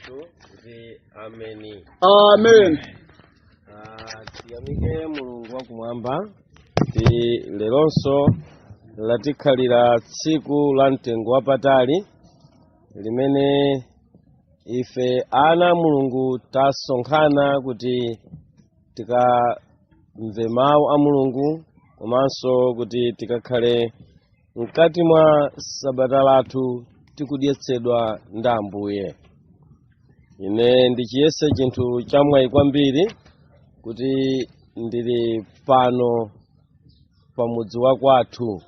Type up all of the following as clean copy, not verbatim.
Yesu kuti ameni. Amen. Tiyamike Mulungu wakumwamba kuti leronso latikhalira tsiku la mtengo wapatali limene ife ana a Mulungu tasonkhana kuti tikamve mawu a Mulungu, komanso kuti tikakhale mkati mwa sabata lathu tikudyetsedwa ndi Ambuye. Ine ndichiyese chinthu chamwayi kwambiri kuti ndili pano pamudzi wa kwathu.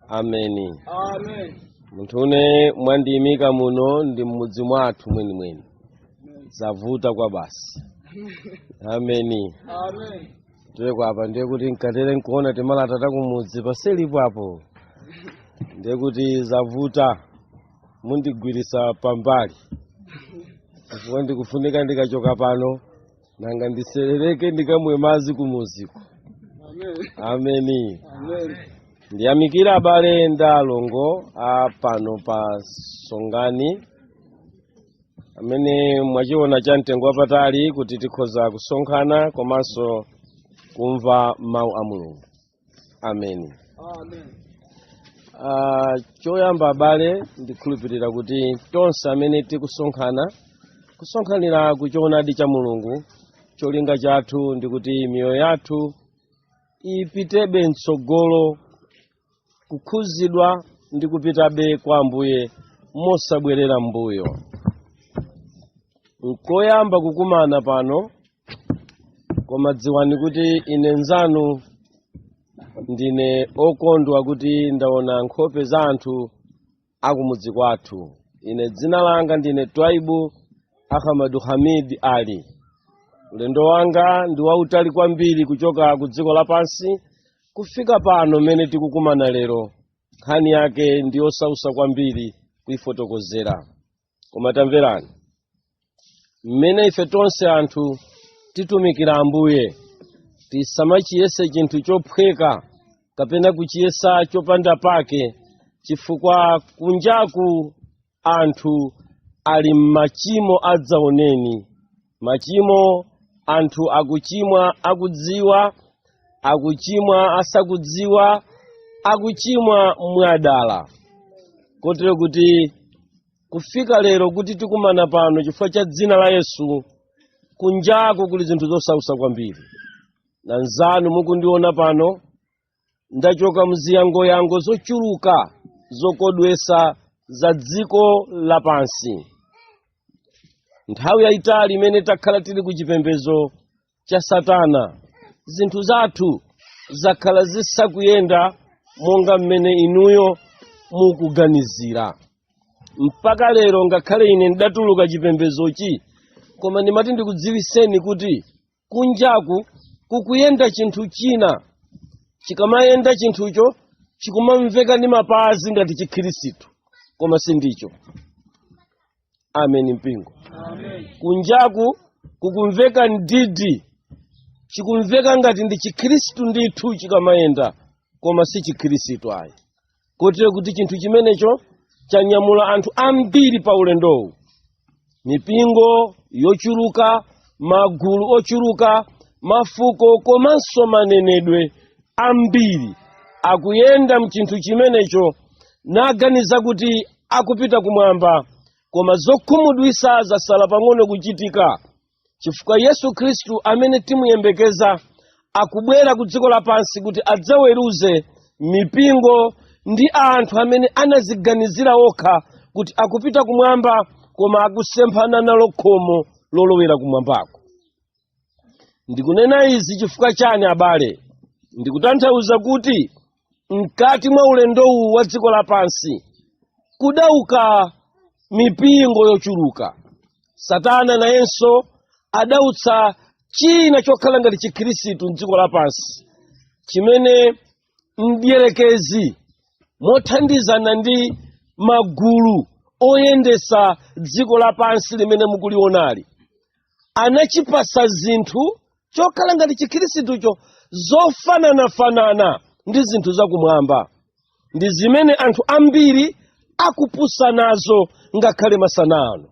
Ameni. Amen. Munthune mwandiyimika muno ndi mmudzi mwathu mwenimweni, zavuta kwa basi. Ameni. Amen. Tiyeko apa ndiye kuti nkatere nkuona timalata takumudzi paselipo apo, ndiye kuti zavuta, mundigwirisa pambali chifukwa ndikufunika ndikachoka pano nanga ndiserereke ndikamwe madzi kumuziko. Amen. Ameni. Amen. Ndiyamikira abale ndi alongo a pano pa Songani amene mwachiona cha mtengo wapatali kuti tikhoza kusonkhana komanso kumva mawu a Mulungu. Ameni. Amen. Choyamba abale, ndikhulupirira kuti tonse amene tikusonkhana kusonkhanira kuchoonadi cha Mulungu, cholinga chathu ndikuti miyoyo yathu ipitebe mtsogolo, kukhuzidwa ndi kupitabe kwa Ambuye mosabwerera mbuyo. Nkoyamba kukumana pano, koma dziwani kuti ine nzanu ndine okondwa kuti ndaona nkhope za anthu akumudzi kwathu. Ine dzina langa ndine Twaibu Ahmadu Hamid Ali. Ulendo wanga ndi wautali kwambiri kuchoka ku dziko lapansi kufika pano mmene tikukumana lero. Nkhani yake ndi yosausa kwambiri kuifotokozera, koma tamverani mmene ife tonse anthu titumikira Ambuye, tisamachiyese chinthu chophweka kapena kuchiyesa chopanda pake, chifukwa kunjaku anthu ali m'machimo adzaoneni. Machimo anthu akuchimwa akudziwa, akuchimwa asakudziwa, akuchimwa mwadala, kotero kuti kufika lero kuti tikumana pano chifukwa cha dzina la Yesu, kunjaku kuli zinthu zosausa kwambiri. Na nzanu mukundiona pano, ndachoka mziyangoyango zochuluka zokodwesa za dziko lapansi. Nthawi yayitali imene takhala tili ku chipembedzo cha Satana, zinthu zathu zakhala zisakuyenda monga mmene inuyo mukuganizira. Mpaka lero, ngakhale ine ndidatuluka chipembedzochi, koma ndimati ndikudziwiseni kuti kunjaku kukuyenda chinthu china. Chikamayenda chinthucho chikumamveka ndi mapazi ngati Chikhirisitu, koma sindicho. Amen mpingo. Amen. Kunjaku kukumveka ndidi, chikumveka ngati ndi Chikhristu ndithu chikamayenda, koma si Chikhristu ayi. Kotero kuti chinthu chimenecho chanyamula anthu ambiri pa ulendowu, mipingo yochuluka, magulu ochuluka, mafuko komanso manenedwe ambiri akuyenda mchinthu chimenecho naganiza kuti akupita kumwamba. Koma zokhumudwisa zasala pang'ono kuchitika, chifukwa Yesu Khristu amene timuyembekeza akubwera ku dziko lapansi kuti adzaweruze mipingo ndi anthu amene anaziganizira okha kuti akupita kumwamba, koma akusemphana nalo khomo lolowera kumwambako. Ndikunena izi chifukwa chani abale? Ndikutanthauza kuti mkati mwa ulendowu wa dziko lapansi kudauka mipingo yochuluka. Satana nayenso adautsa china chokhala ngati Chikhristu mdziko lapansi, chimene mdierekezi mothandizana ndi magulu oyendesa dziko lapansi limene mukulionali anachipasa zinthu chokhala ngati Chikhristucho zofananafanana ndi zinthu zakumwamba, ndi zimene anthu ambiri akupusa nazo ngakhale masana ano.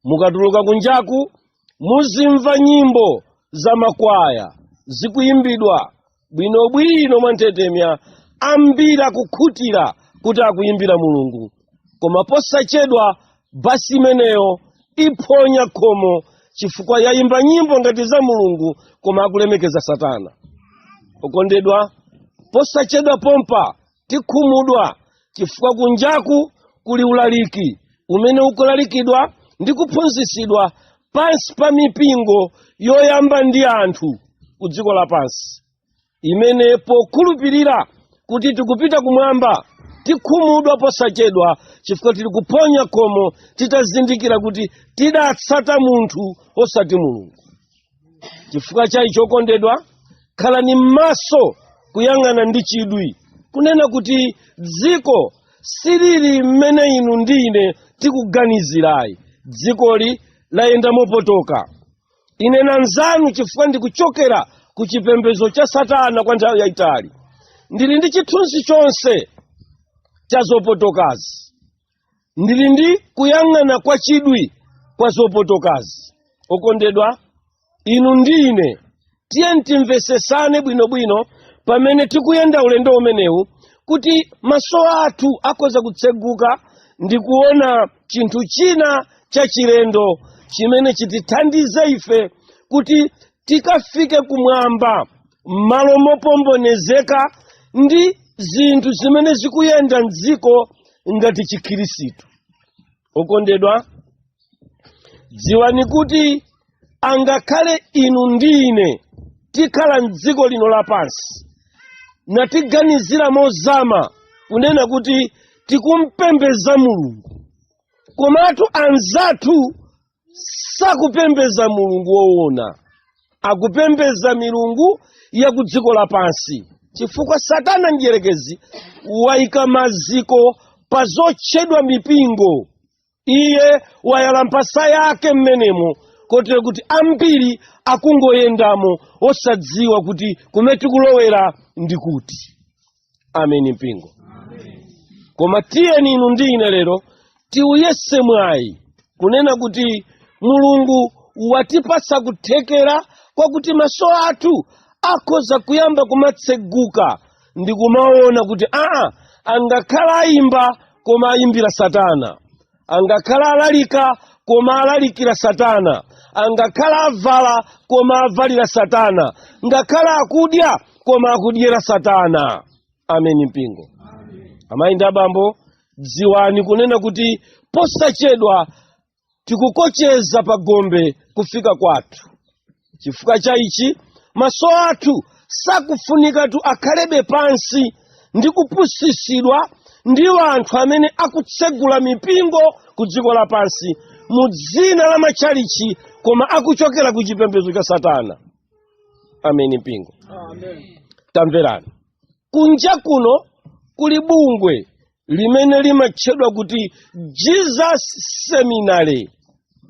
Mukatuluka kunjaku muzimva nyimbo za makwaya zikuyimbidwa bwinobwino mwanthetemya, ambiri akukhutira kuti akuyimbira Mulungu, koma posachedwa basi imeneyo iphonya khomo, chifukwa yayimba nyimbo ngati za Mulungu koma akulemekeza Satana. Okondedwa, posachedwa pompa tikhumudwa, chifukwa kunjaku kuli ulaliki umene ukulalikidwa ndi kuphunzitsidwa pansi pa mipingo yoyamba ndi anthu ku dziko lapansi, imene pokhulupirira kuti tikupita kumwamba, tikhumudwa posachedwa chifukwa tili kuphonya khomo, titazindikira kuti tidatsata munthu osati Mulungu. Chifukwa cha icho, okondedwa, khalani m'maso kuyang'ana ndi chidwi kunena kuti dziko silili mmene inu ndi ine tikuganizirayi. Dzikoli layenda mopotoka. Ine nanzanu, chifukwa ndikuchokera ku chipembedzo cha Satana kwa nthawi yayitali, ndili ndi chithunzi chonse cha zopotokazi, ndili ndi kuyang'ana kwa chidwi kwa zopotokazi. Okondedwa, inu ndi ine tiye timvesesane bwinobwino pamene tikuyenda ulendo umenewu, kuti maso athu akhoza kutseguka ndi kuona chinthu china chachilendo chimene chitithandize ife kuti tikafike kumwamba m'malo mopombonezeka ndi zinthu zimene zikuyenda mdziko ngati Chikhirisitu. Okondedwa, dziwani kuti angakhale inu ndi ine tikhala mdziko lino lapansi natiganizira mozama kunena kuti tikumpembeza Mulungu, komatu anzathu sakupembeza Mulungu woona, akupembeza milungu ya ku dziko lapansi, chifukwa Satana mdierekezi wayika maziko pa zotchedwa mipingo. Iye wayala mphasa yake mmenemo, kotero kuti ambiri akungoyendamo osadziwa kuti kumene tikulowera ndi kuti. Ameni mpingo. Koma tiyeni inu ndi ine lero tiuyese mwayi kunena kuti Mulungu watipatsa kuthekera kwakuti maso athu akhoza kuyamba kumatseguka ndi kumaona kuti aa, angakhala ayimba koma ayimbira Satana, angakhala alalika koma alalikira Satana, angakhala avala koma avalira Satana, ngakhala akudya koma akudyera Satana. Ameni mpingo. Amayi ndi abambo, dziwani kunena kuti posachedwa tikukocheza pa gombe kufika kwathu. Chifukwa cha ichi, maso athu sakufunikatu akhalebe pansi ndi kupusisidwa ndi anthu amene akutsegula mipingo ku dziko lapansi mu dzina la matchalichi koma akuchokera ku chipembedzo cha Satana. Ameni mpingo. Amen. Tamverani, kunja kuno kuli bungwe limene limatchedwa kuti Jesus Seminary.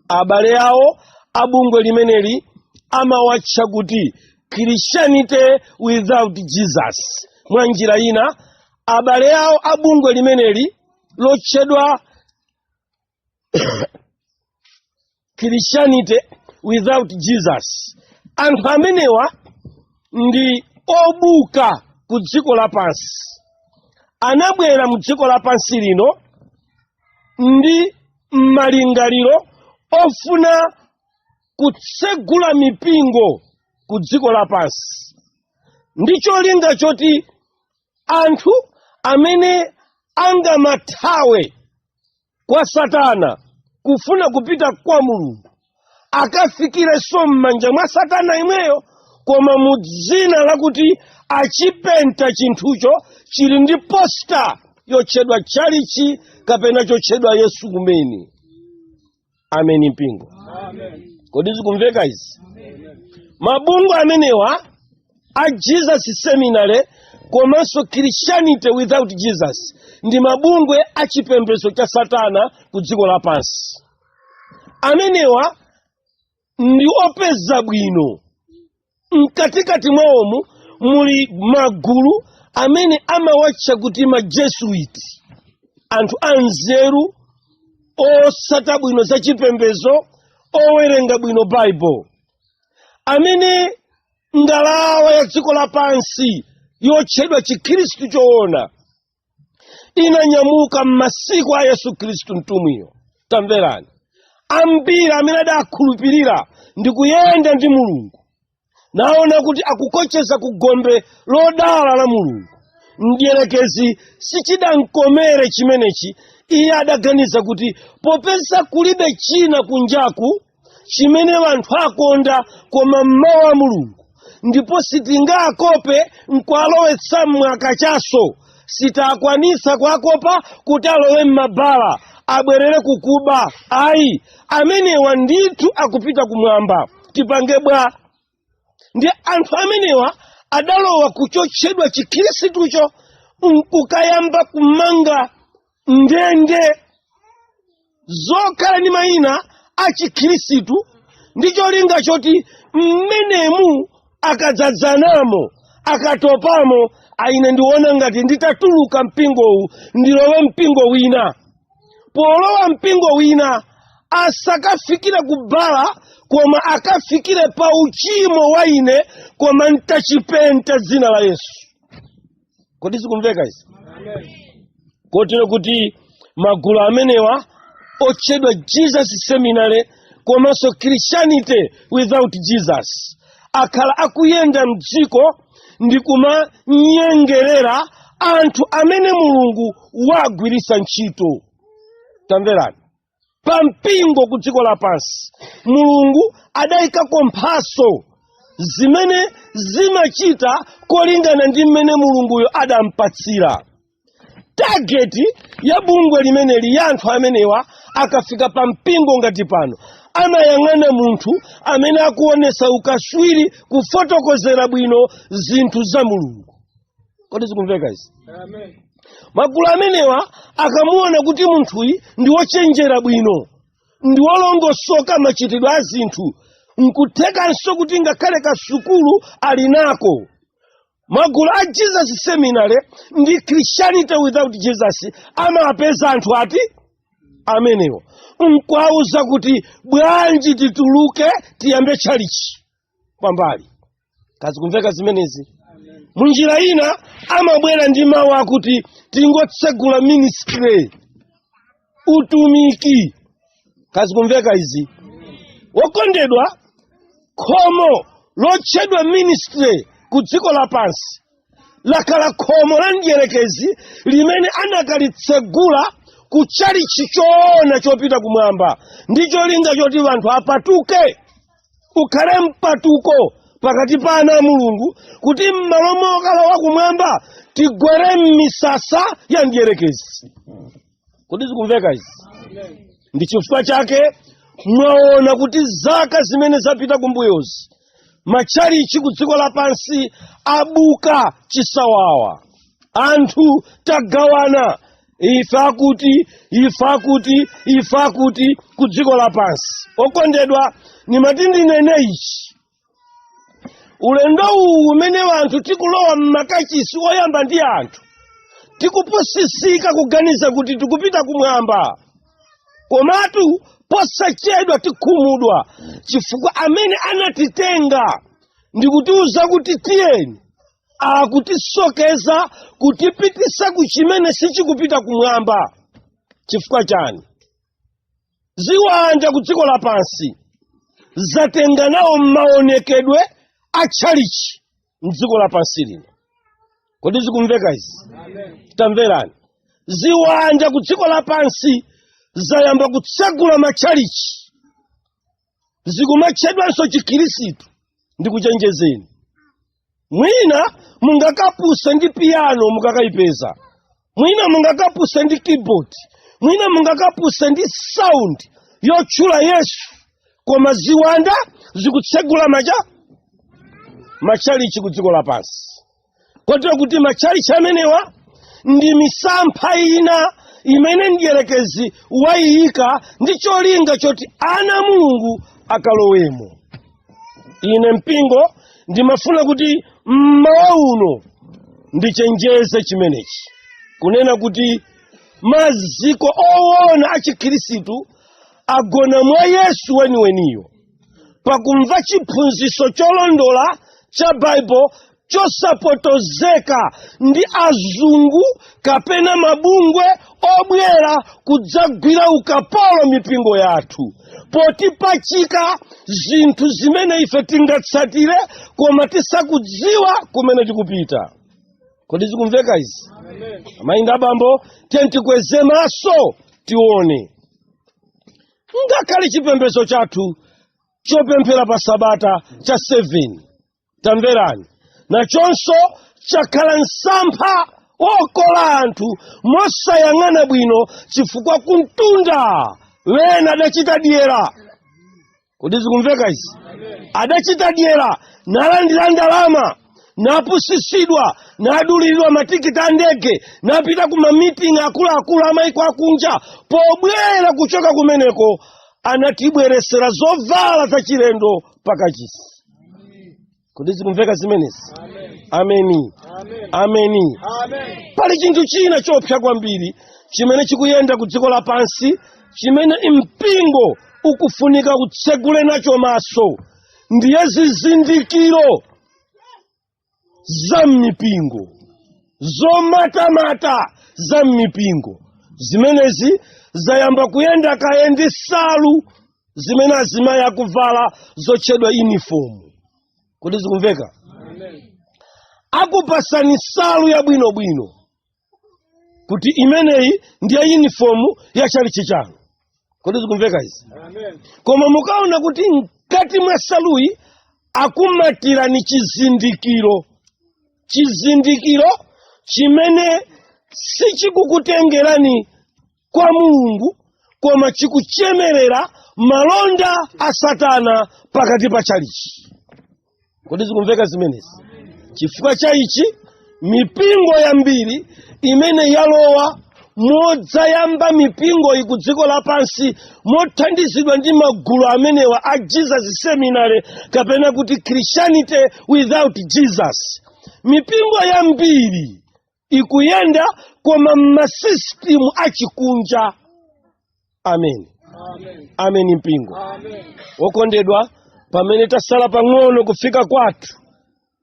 Abale awo abungwe limeneli amawatcha kuti Christianity without Jesus. Mwa njira ina, abale awo abungwe limeneli lotchedwa Christianity without Jesus, anthu amenewa ndi obuka ku dziko lapansi. Anabwera mu dziko lapansi lino ndi malingaliro ofuna kutsegula mipingo ku dziko lapansi ndi cholinga choti anthu amene angamathawe kwa Satana kufuna kupita kwa Mulungu akafikirenso m'manja mwa Satana imweyo, koma mu dzina lakuti achipenta chinthucho chili ndi poster yotchedwa tchalichi kapena chotchedwa Yesu kumene. Ameni mpingo. Amen. Kodi zikumveka izi? Mabungwe amenewa a Jesus Seminary komanso Christianity without Jesus ndi mabungwe a chipembedzo cha Satana ku dziko lapansi. Amenewa ndi opeza bwino. Mkatikati mwawomu muli magulu amene amawatcha kuti ma Jesuit, anthu anzeru. Osata bwino za chipembezo, owerenga bwino Baibulo, amene ngalawa ya dziko lapansi yotchedwa Chikhristu choona inanyamuka m'masiku a Yesu Khristu mtumwiyo. Tamverani, ambiri amene adakhulupirira ndi kuyenda ndi Mulungu naona kuti akukocheza ku gombe lodala la Mulungu, mdierekezi sichidamkomere chimenechi. Iye adaganiza kuti popeza kulibe china kunjaku chimene anthu akonda koma mawu a Mulungu, ndipo sitingakope nkualowetsa mwakachaso, sitakwanisa kuakopa kuti alowe m'mabala, abwerere kukuba, ayi, amenewa ndithu akupita kumwamba, tipange bwa? Ndi anthu amenewa adalowa kuchotchedwa Chikhristucho nkukayamba kumanga ndende zokhala ndi mayina a Chikhristu, ndi cholinga choti mmenemu akadzadzanamo, akatopamo, aine ndiona ngati nditatuluka mpingowu ndilowe mpingo wina. Polowa mpingo wina asakafikire kubala, koma akafikire pa uchimo wa ine, koma ntachipenta dzina la Yesu. Kodi zikumveka izi? Kotero kuti magulu amenewa otchedwa Jesus Seminary komanso Christianity Without Jesus akhala akuyenda mdziko ndi kumanyengerera anthu amene Mulungu wagwirisa ntchito. Tamverani, pa mpingo ku dziko lapansi Mulungu adayikako mphaso zimene zimachita kolingana ndi mmene Mulunguyo adampatsira. Target ya bungwe limeneli, ya anthu amenewa, akafika pa mpingo ngati pano, amayang'ana munthu amene akuonesa ukaswiri kufotokozera bwino zinthu za Mulungu. Kodi zikumveka izi? Amen. Magulu amenewa akamuona kuti munthuyi ndi wochenjera bwino, ndi wolongosoka machitidwe a zinthu, nkuthekanso kuti ngakhale kasukulu ali nako, magulu a Jesus Seminary ndi Christianity Without Jesus amapeza anthu ati amenewo nkuwauza kuti bwanji tituluke tiyambe tchalichi pambali. Kazikumveka zimenezi? Munjira ina amabwera ndi mawu akuti tingotsegula ministry, utumiki. Kazikumveka izi, wokondedwa? Khomo lotchedwa ministry ku dziko lapansi lakhala khomo la mdierekezi limene anakalitsegula ku chalichi choona chopita kumwamba, ndi cholinga choti anthu apatuke, ukhale mpatuko pakati pa ana a Mulungu, kuti m'malo mokalowa kumwamba tigwere m'misasa ya mdierekezi. Kodi zikumveka izi? Ndi chifukwa chake mwaona kuti zaka zimene zapita kumbuyozi matchalichi ku dziko lapansi abuka chisawawa, anthu tagawana, ife akuti, ife akuti, ife akuti ku dziko lapansi. Okondedwa, nimati ndinene ichi: ulendo uwu umene anthu tikulowa mmakachisi oyamba ndi anthu, tikupusisika kuganiza kuti tikupita kumwamba, komatu posachedwa tikhumudwa, chifukwa amene anatitenga ndikutiuza kuti tiyeni akutisokeza kutipitisa ku chimene sichikupita kumwamba. Chifukwa chani? Ziwanda ku dziko lapansi zatenga nawo maonekedwe a tchalichi mdziko lapansi lino. Kodi zikumveka izi? Tamverani, ziwanda ku dziko lapansi zayamba kutsegula matchalichi, zikumatchedwanso Chikhirisitu. Ndikuchenjezeni, mwina mungakapuse ndi piyano mukakayipeza, mwina mungakapuse ndi keyboard, mwina mungakapuse ndi sound yotchula Yesu, koma ziwanda zikutsegula matchalichi ku dziko lapansi, kotero kuti matchalichi amenewa ndi misampha ina imene mdierekezi wayiyika ndi cholinga choti ana a Mulungu akalowemo. Ine mpingo ndimafuna kuti mmawa uno ndichenjeze chimenechi, kunena kuti Maziko owona a Chikhirisitu agona mwa Yesu weniweniyo, pakumva chiphunzitso cholondola cha Baibulo chosapotozeka ndi azungu kapena mabungwe obwera kudzagwira ukapolo mipingo yathu, potipachika zinthu zimene ife tingatsatire koma tisakudziwa kumene tikupita. Kodi zikumveka izi? Amayi ndi abambo, tiye tikweze maso tione. Ngakhale chipembedzo chathu chopemphera pa sabata cha 7, tamverani, nachonso chakhala msampha wokola anthu mosayang'ana bwino, chifukwa kuntunda wena adachita dyera. Kodi zikumveka izi? Adachita dyera, nalandira ndalama, napusisidwa, naduliridwa matikiti a ndege, napita ku mamitingi akuluakulu amaiko akunja. Pobwera kuchoka kumeneko, anatibweresera zovala zachilendo pakachisi. Kodi zikumveka zimenezi? Ameni, ameni. Pali chinthu china chopsa kwambiri chimene chikuyenda ku dziko lapansi, chimene mpingo ukufunika utsegule nacho maso, ndiye zizindikiro za mmipingo, zomatamata za mmipingo. Zimenezi zayamba kuyenda kaye ndi salu zimene azimayi akuvala zotchedwa uniform. Kodi zikumveka? Akupasani salu yabwinobwino kuti imeneyi ndiye uniform ya chalichi chanu. Kodi zikumveka izi? Koma mukaona kuti mkati mwa saluyi akumatirani chizindikiro, chizindikiro chimene sichikukutengerani kwa Mulungu, koma chikuchemerera malonda a Satana pakati pa chalichi. Kodi zikumveka zimenezi? Chifukwa cha ichi, mipingo yambiri imene yalowa modzayamba mipingo iyi ku dziko lapansi mothandizidwa ndi magulu amenewa a Jesus Seminary, kapena kuti Christianity without Jesus, mipingo yambiri ikuyenda koma m'masisitimu achikunja. Amen, amen. Mpingo wokondedwa, pamene tasala pang'ono kufika kwathu,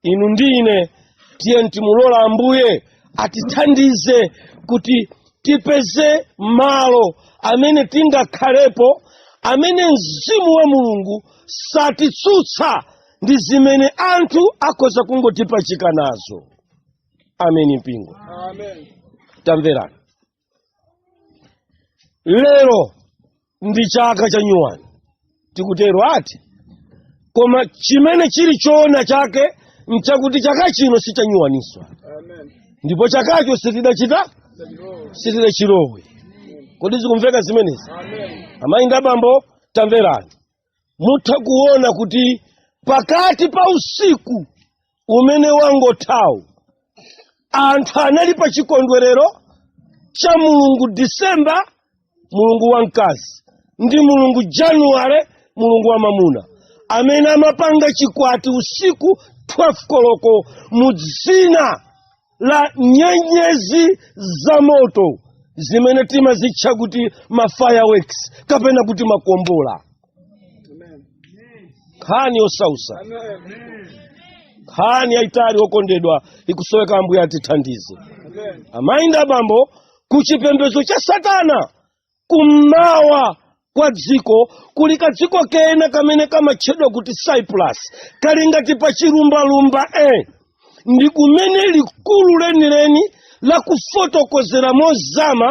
inu ndi ine, tiye timulola Ambuye atithandize kuti tipeze malo amene tingakhalepo, amene mzimu wa Mulungu satitsutsa ndi zimene anthu akhoza kungotipachika nazo. Ameni, mpingo. Tamverani, lero ndi chaka cha nyuwani, tikutero ati? Koma chimene chili choona chake nchakuti chaka chino si cha nyuwaninso, ndipo chakacho sitidachita, sitidachilowe. Kodi zikumveka zimenezi? Amayi ndi abambo, tamverani, mutha kuona kuti pakati pa usiku umene wangothawu, anthu anali pa chikondwerero cha mulungu Disemba, mulungu wamkazi, ndi mulungu Januwale, mulungu wa mamuna, amene amapanga chikwati usiku 12 koloko mu dzina la nyenyezi za moto zimene timazitcha kuti ma fireworks kapena kuti makombola. Nkhani yosausa, nkhani yayitali, okondedwa, ikusoweka Ambuye atithandize. Amayi ndi abambo, ku chipembedzo cha Satana kummawa kwa dziko kuli kadziko kena kamene kamatchedwa kuti Cyprus, kali ngati pa chilumbalumba ndi kumene likulu lenileni la kufotokozera mozama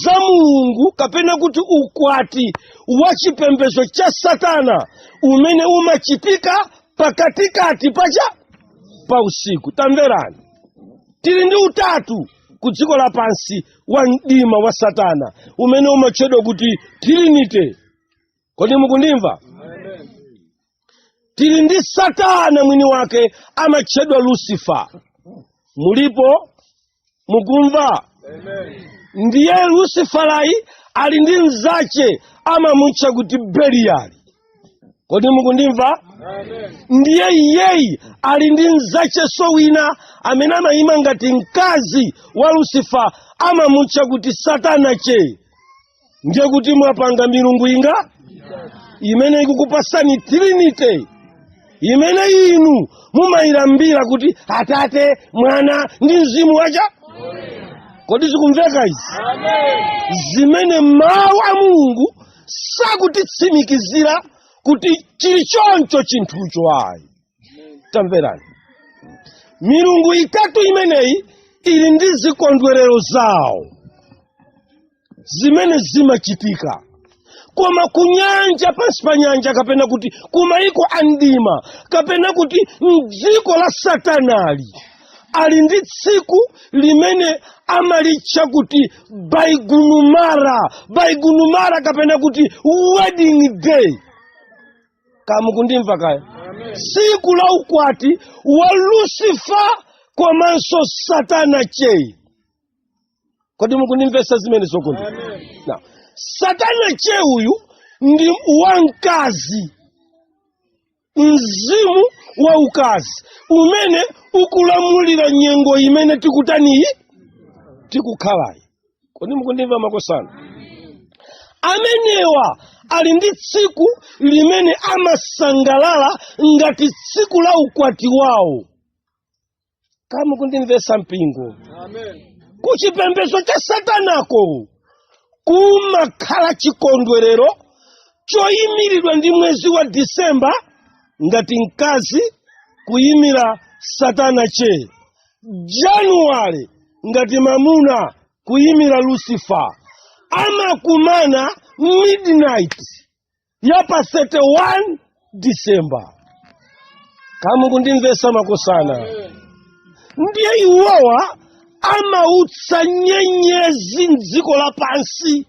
za Mulungu, kapena kuti ukwati wa chipembedzo cha Satana umene umachitika pakatikati pacha pa usiku. Tamverani, tili ndi utatu ku dziko lapansi wa mdima wa Satana umene umatchedwa kuti Trinity. Kodi mukundimva? Tili ndi Satana mwini wake amatchedwa Lucifer. Mulipo? Mukumva? Ndiye Luciferayi ali ndi mzache amamutcha kuti Beliyali. Kodi mukundimva? Ndiye iyeyi ali ndi mzacheso wina amene amayima ngati mkazi wa Lucifer, amamutcha kuti Satana che. Ndiye kuti mwapanga milungu inga imene ikukupasani trinity imene inu mumayilambira kuti Atate, Mwana ndi Mzimu wacha. Kodi zikumveka izi? Zimene mawu a Mulungu sakutitsimikizira kuti chili choncho chinthucho ayi. Tamverani, milungu itatu imeneyi ili ndi zikondwerero zawo zimene zimachitika, koma kunyanja, pansi pa nyanja, kapena kuti kumayiko a mdima, kapena kuti mdziko la Satanali, ali ndi tsiku limene amalitcha kuti Baigunumara, Baigunumara, kapena kuti wedding day. Kamukundimva kaya? Tsiku la ukwati wa Lucifer komanso Satana chei. Kodi mukundimvesa zimene zokondedwa? Now, Satana che uyu ndi wamkazi, mzimu wa ukazi umene ukulamulira nyengo imene tikutaniyi, tikukhalayi. Kodi mukundimva makosana? Amenewa ali ndi tsiku limene amasangalala ngati tsiku la ukwati wawo. Kamukundimvesa mpingo? Kuchipembedzo cha Satanako kumakhala chikondwerero choyimiridwa ndi mwezi wa Disemba ngati mkazi kuyimira Satana che, Januwale ngati mamuna kuyimira Lucifer. Amakumana midnight ya pa 31 Disemba. Kamukundimvesa makosana? Ndiye iwowa amautsa nyenyezi mdziko lapansi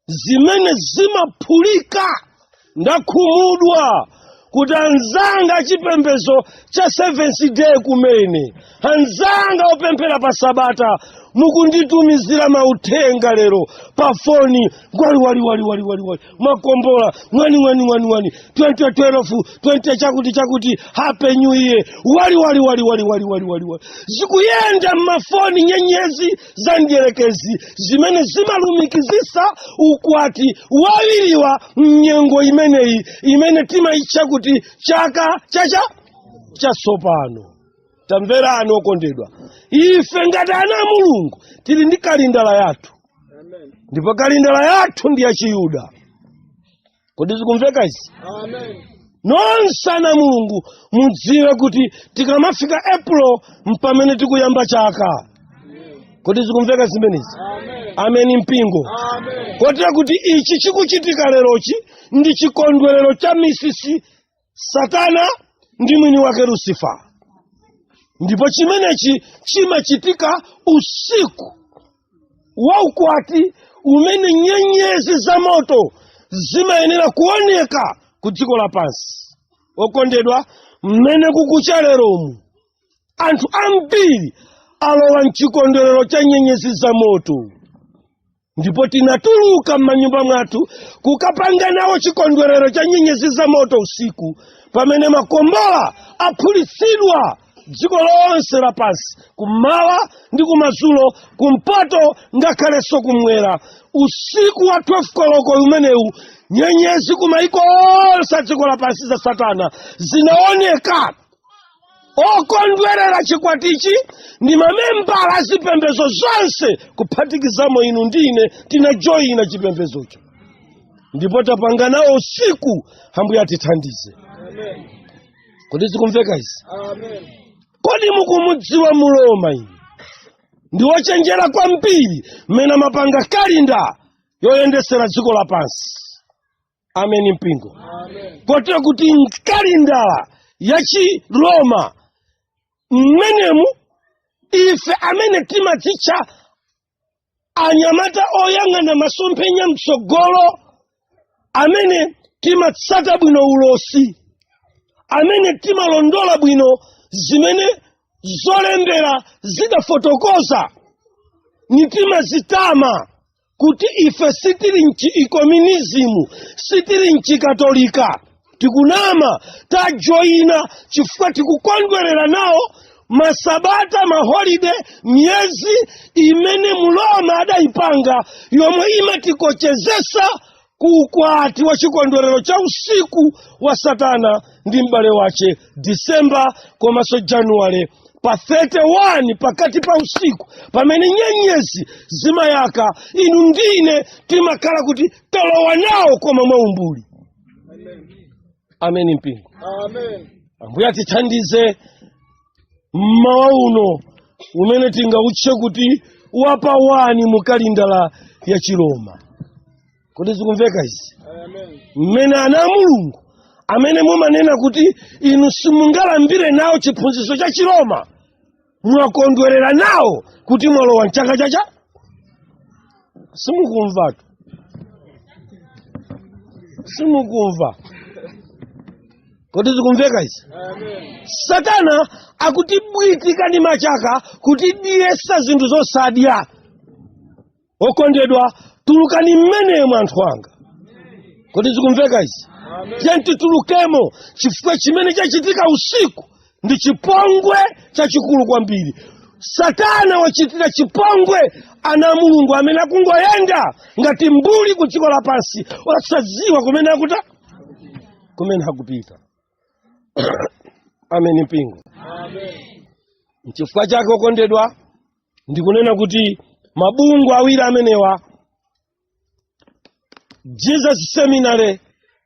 zimene zimaphulika. Ndakhumudwa kuti anzanga achipembedzo cha Seventh Day kumene, anzanga opemphera pa Sabata, mukunditumizira mauthenga lero pa foni, ngwali wali wali wali wali wali, mwakombola mwani mwani mwani mwani 2012 20 chakuti chakuti, happy new year, wali wali wali wali wali wali wali wali. Zikuyenda mmafoni nyenyezi za mdierekezi zimene zimalumikizisa ukwati wawiriwa mnyengo imeneyi imene timayitcha kuti chaka chacha chatsopano. Tamverani okondedwa, ife ngati ana a Mulungu tili ndi kalindala yathu, ndipo kalindala yathu ndi ya Chiyuda. Kodi zikumveka izi? Nonse ana Mulungu mudziwe kuti tikamafika April mpamene tikuyamba chaka. Kodi zikumveka zimenezi? Ameni mpingo. Kotero kuti ichi chikuchitika lerochi ndi chikondwerero cha Misisi Satana ndi mwini wake Lucifer, ndipo chimenechi chimachitika usiku wa ukwati umene nyenyezi za moto zimayenera kuoneka ku dziko lapansi. Okondedwa, mmene kukucha leromu, anthu ambiri alowa mchikondwerero cha nyenyezi za moto, ndipo tinatuluka m'manyumba mwathu kukapanga nawo chikondwerero cha nyenyezi za moto usiku pamene makombola aphulitsidwa dziko lonse lapansi, kummawa ndi kumadzulo, kumpoto ngakhalenso kumwera. Usiku wa 12 koloko umenewu, nyenyezi kumaiko onse a dziko lapansi za Satana zinaoneka. Okondwerera chikwatichi ndi mamembala a zipembedzo zonse, kuphatikizamo inu ndi ine, tinajoyina chipembedzocho ndipo tapanga nawo usiku. Ambuye atithandize. Kodi zikumveka izi? Kodi mukumudziwa Muloma inu? Ndi wochenjera kwambiri mmene amapanga kalinda yoyendesera dziko lapansi. Ameni mpingo. Kotero kuti mkalindala ya Chiroma mmenemu, ife amene timadzitcha anyamata oyang'ana masomphenya mtsogolo, amene timatsata bwino ulosi, amene timalondola bwino zimene zolembera zidafotokoza, nitimazitama. Kuti ife sitili mchiikomunizimu, sitili mchikatolika, tikunama. Tajoyina chifukwa tikukondwerera nawo masabata, maholide, miyezi imene Muloma adayipanga yomwe imatikochezesa ku ukwati wa chikondwerero cha usiku wa Satana ndi m'bale wache, Disemba komanso Januwale pa 31, pakati pa usiku pamene nyenyezi zimayaka. Inu ndine timakhala kuti talowa nawo, koma mwaumbuli. Ameni, mpingo. Amen. Ambuye atithandize mmawa uno umene tingautche kuti wapa 1 mu kalindala ya Chiroma. Kodi zikumveka izi? Amen. Mmene ana a Mulungu amene mumanena kuti inu simungalambire nawo chiphunzitso cha Chiroma, mwakondwerera nawo kuti mwalowa mchaka chacha. Simukumvatu, simukumva. Kodi zikumveka izi? Amen. Satana akutibwitika ndi machaka kuti diyesa zinthu zosadya. Okondedwa, tulukani mmenemo, anthu anga. Kodi zikumveka izi? Amen. Tiye titulukemo, chifukwa chimene chachitika usiku ndi chipongwe chachikulu kwambiri. Satana wachitira chipongwe ana a Mulungu amene akungoyenda ngati mbuli ku dziko lapansi, osadziwa kumene akuta, kumene akupita. Ameni, mpingo. Amen. Nchifukwa chake, okondedwa, ndikunena kuti mabungwe awiri amenewa, Jesus Seminary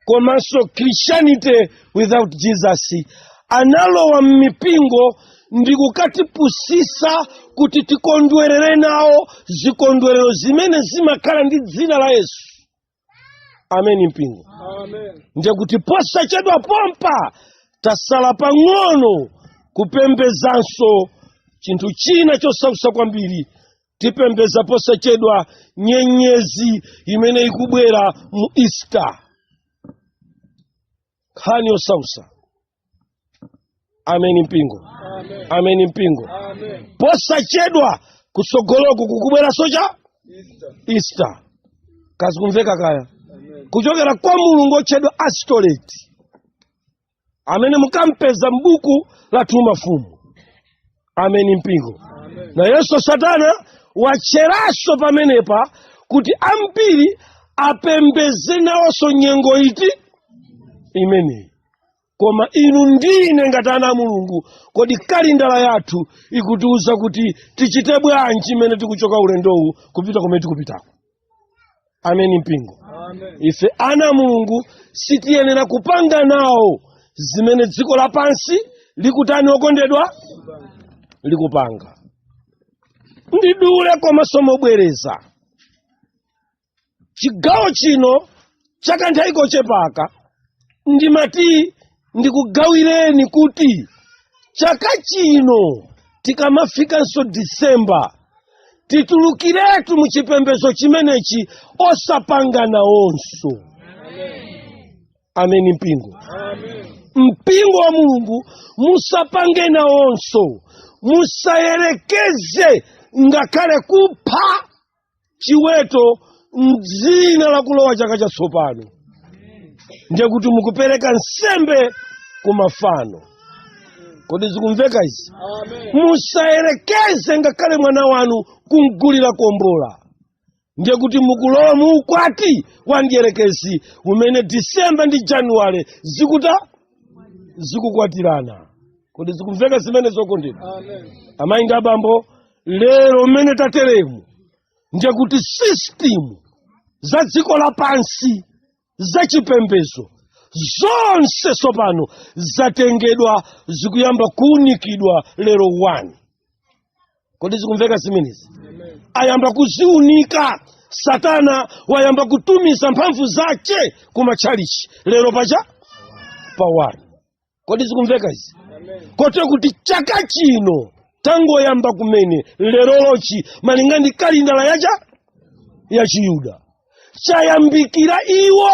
komanso Christianity Without Jesus, analowa m'mipingo ndi kukatipusisa kuti tikondwerere nawo zikondwerero zimene zimakhala ndi dzina la Yesu. Ameni, mpingo. Amen. Ndiye kuti posachedwa pompa tasala pang'ono kupembezanso chinthu china chosausa kwambiri. Tipembeza posachedwa nyenyezi imene ikubwera mu Easter. Nkhani yosausa. Ameni, mpingo. Amen. Ameni, mpingo. Amen. Posachedwa kutsogoloku kukubweranso cha Easter. Easter. Kazikumveka kaya? Amen. Kuchokera kwa mulungu otchedwa Astoreti amene mukampeza m'buku la Mafumu. Ameni, mpingo. Amen. Nayenso Satana wacheranso pamenepa kuti ambiri apembeze nawonso nyengo iti imeneyi. Koma inu ndine ngati ana a Mulungu, kodi kalindala yathu ikutiuza kuti tichite bwanji imene tikuchoka ulendowu kupita kumene tikupitako? Ameni, mpingo. Amen. Ife ana a Mulungu sitiyenera kupanga nawo zimene dziko lapansi likutani, okondedwa, likupanga. Ndidule komanso mobwereza, chigawo chino chakanthawi kochepaka ndimati ndikugawireni kuti chaka chino tikamafikanso Disemba titulukiretu mu chipembedzo chimenechi, osapanga nawonso. Ameni, mpingo. Amen. Mpingo wa Mulungu, musapange nawonso, musayerekeze ngakhale kupha chiweto mdzina la kulowa chaka chatsopano. Ndiye kuti mukupereka nsembe ku mafano. Kodi zikumveka izi? Amen. Musayerekeze ngakhale mwana wanu kumgulira kombola. Ndiye kuti mukulowa mu ukwati wa mdierekezi umene Disemba ndi Januwale zikuta zikukwatirana. Kodi zikumveka zimene, zokondedwa? Amen. Amayi ndi abambo, lero mmene tateremu ndiye kuti system za dziko lapansi zachipembedzo zonse tsopano zatengedwa, zikuyamba kuunikidwa lero 1. Kodi zikumveka zimenezi? Amen. Ayamba kuziunika. Satana wayamba kutumiza mphamvu zace kumatchalichi lero pacha pa 1. Kodi zikumveka izi? Amen. Kotero kuti chaka chino tangoyamba kumene lerolochi, malinga ndi kalindala yacha ya Chiyuda, chayambikira iwo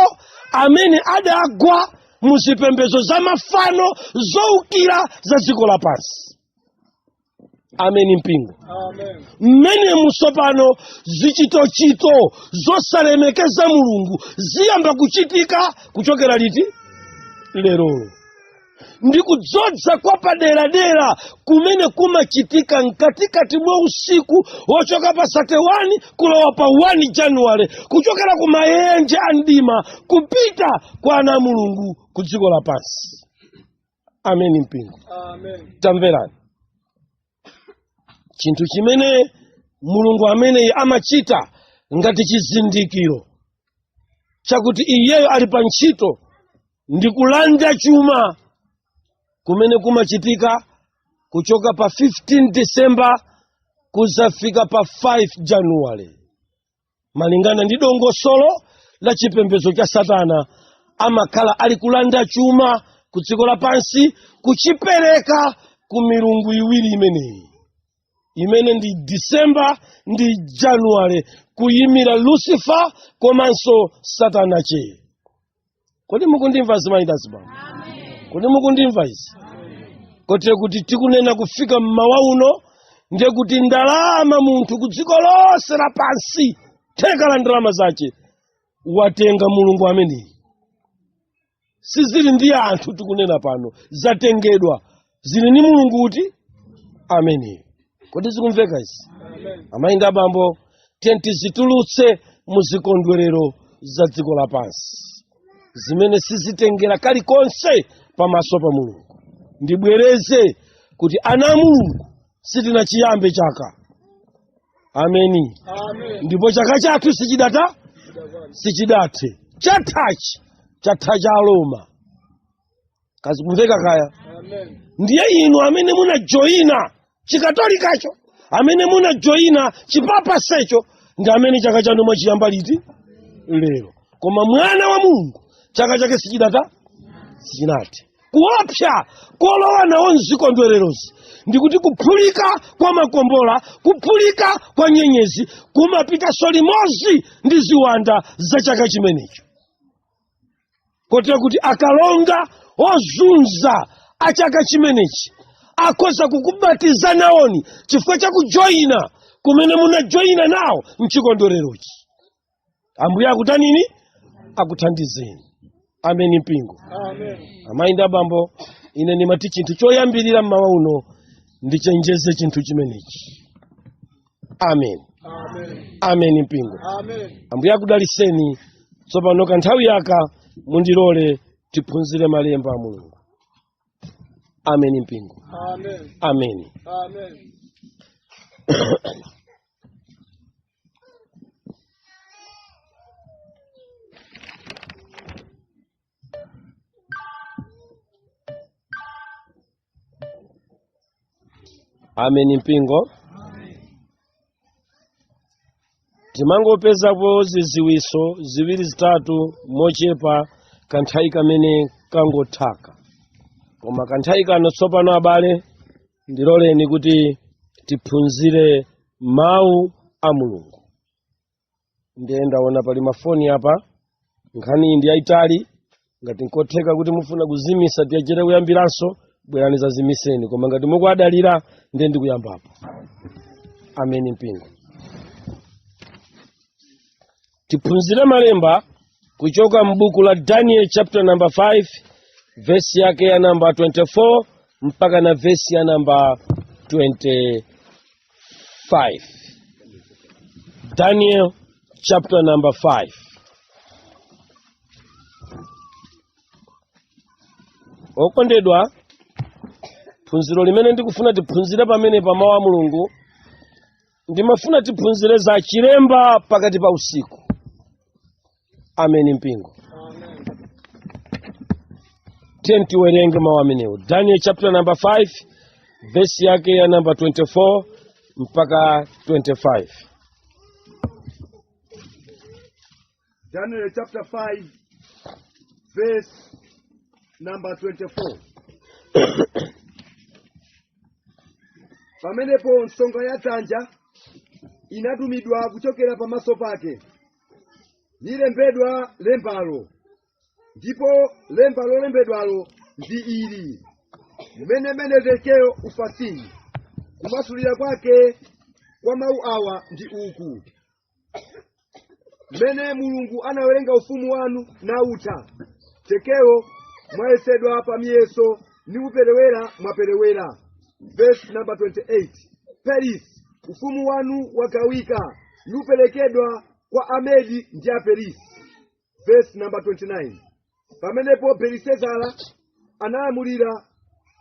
amene adagwa mu zipembedzo za mafano zowukira za dziko lapansi. Ameni mpingo. Amen. Mmene musopano zichitochito zosalemekeza Mulungu ziyamba kuchitika kuchokera liti? Lerolo. Ndi kudzodza kwa paderadera kumene kumachitika mkatikati mwa usiku wochoka pa 31 kulowa pa 1 Januwale, kuchokera ku mayenje a mdima kupita kwa ana a Mulungu ku dziko lapansi. Ameni mpingo. Amen. Tamverani, chinthu chimene Mulungu ameneyi amachita ngati chizindikiro chakuti iyeyo ali pa ntchito ndi kulanda chuma kumene kumachitika kuchoka pa 15 December kuzafika pa 5 January, malingana ndi dongosolo la chipembedzo cha Satana. Amakhala ali kulanda chuma ku dziko lapansi kuchipereka ku milungu iwiri imeneyi, imene ndi December ndi January, kuyimira Lucifer komanso Satana che. Kodi mukundimva, azimayi ndi azibambo? Kodi mukundimva izi? Kotero kuti tikunena kufika mmawa uno, ndiye kuti ndalama munthu ku dziko lonse lapansi, theka la ndalama zace watenga mulungu ameneyi. Sizili ndi anthu tikunena pano, zatengedwa, zili ndi mulungu kuti ameneyi. Kodi zikumveka izi? Amen. Amayi ndi abambo, tiye tizitulutse muzikondwerero za dziko lapansi zimene sizitengera kalikonse pamaso pa Mulungu. Ndibwereze kuti ana a Mulungu sitinachiyambe chaka. Ameni. Amen. Ndipo chaka chathu sichidata, sichidathe. Chathachi chatha cha Aroma. Kazikumveka kaya? Amen. Ndiye inu amene munajoyina Chikatolikacho, amene munajoyina chipapasecho, ndi amene chaka chanu mwachiyamba liti? Lero. Koma mwana wa Mulungu chaka chake sichidata, sichinathe. Kuopsa kolowa nawo mzikondwererozi ndikuti kuphulika kwa makombola, kuphulika kwa nyenyezi kumapitanso limodzi ndi ziwanda za chaka chimenecho, kotero kuti akalonga ozunza a chaka chimenechi akhoza kukubatiza nawoni chifukwa cha kujoyina kumene munajoyina nawo mchikondwererochi. Ambuye akutanini? Akuthandizeni. Ameni mpingo. Amen. Amayi ndi abambo, ine ndimati chinthu choyambirira mmawa uno ndichenjeze chinthu chimenechi. Amen. Amen. Amen mpingo. Amen. Ambuye akudaliseni. Tsopano kanthawi yaka mundilole tiphunzire malemba a Mulungu. Amen mpingo. Amen. Amen. Amen. Amen mpingo. Timangopezapo ziziwiso ziwiri zitatu mochepa kanthawi kamene kangothaka, koma kanthawi kano tsopano, abale, ndiloleni kuti tiphunzire mawu a Mulungu. Ndiye ndaona pali mafoni apa. Nkhani iyi ndi yayitali. Ngati nkotheka kuti mufuna kuzimisa, tiyachere kuyambiranso, bwerani zazimiseni. Koma ngati mukuadalira, ndiye ndikuyambapo. Ameni mpingo. Tiphunzire malemba kuchoka m'buku la Daniel chapter number 5, vesi yake ya namba 24 mpaka na vesi ya namba 25. Daniel chapter number 5. Okondedwa, phunziro limene ndikufuna tiphunzire pamene pa mawu a Mulungu, ndimafuna tiphunzire za chilemba pakati pa usiku. Ameni mpingo. Amen. Tiye tiwerenge mawu amenewo. Daniel chapter number 5, vesi yake ya namba 24 mpaka 25. Daniel chapter 5 verse number 24. Pamenepo nsonga ya dzanja inatumidwa kuchokera pamaso pake, nilembedwa lembalo, ndipo lemba lolembedwalo ndi ili: mene mene tekelo ufarsini. Kumasulira kwake kwa mawu awa ndi uku: Mmene Mulungu anawerenga ufumu wanu nautha. Tekeo, mwayesedwa pa miyeso ni kuperewera mwaperewera. Verse number 28. Peris, ufumu wanu wagawika nuperekedwa kwa Amedi ndi Aperisi. Verse number 29. Pamenepo Belisezara analamulira,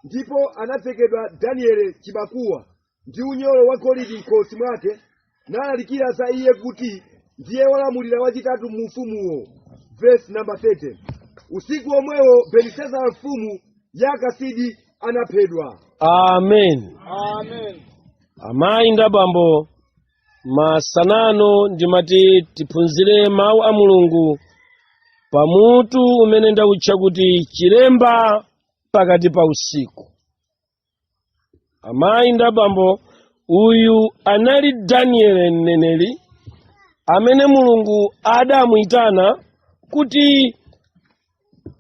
ndipo anatsekedwa Daniele chibakuwa ndi unyolo wa golide m'khosi mwake, nalalikira za iye kuti ndiye wolamulira wachitatu mu ufumuwo. Verse number 30. Usiku omwewo Belisezara mfumu ya Akasidi anaphedwa. Amen. Amen. Amayi ndi abambo, masanano ndimati tiphunzire mawu a Mulungu pamutu umene ndawutcha kuti chilemba pakati pa usiku. Amayi ndi abambo, uyu anali Daniele mneneri amene Mulungu adamuyitana kuti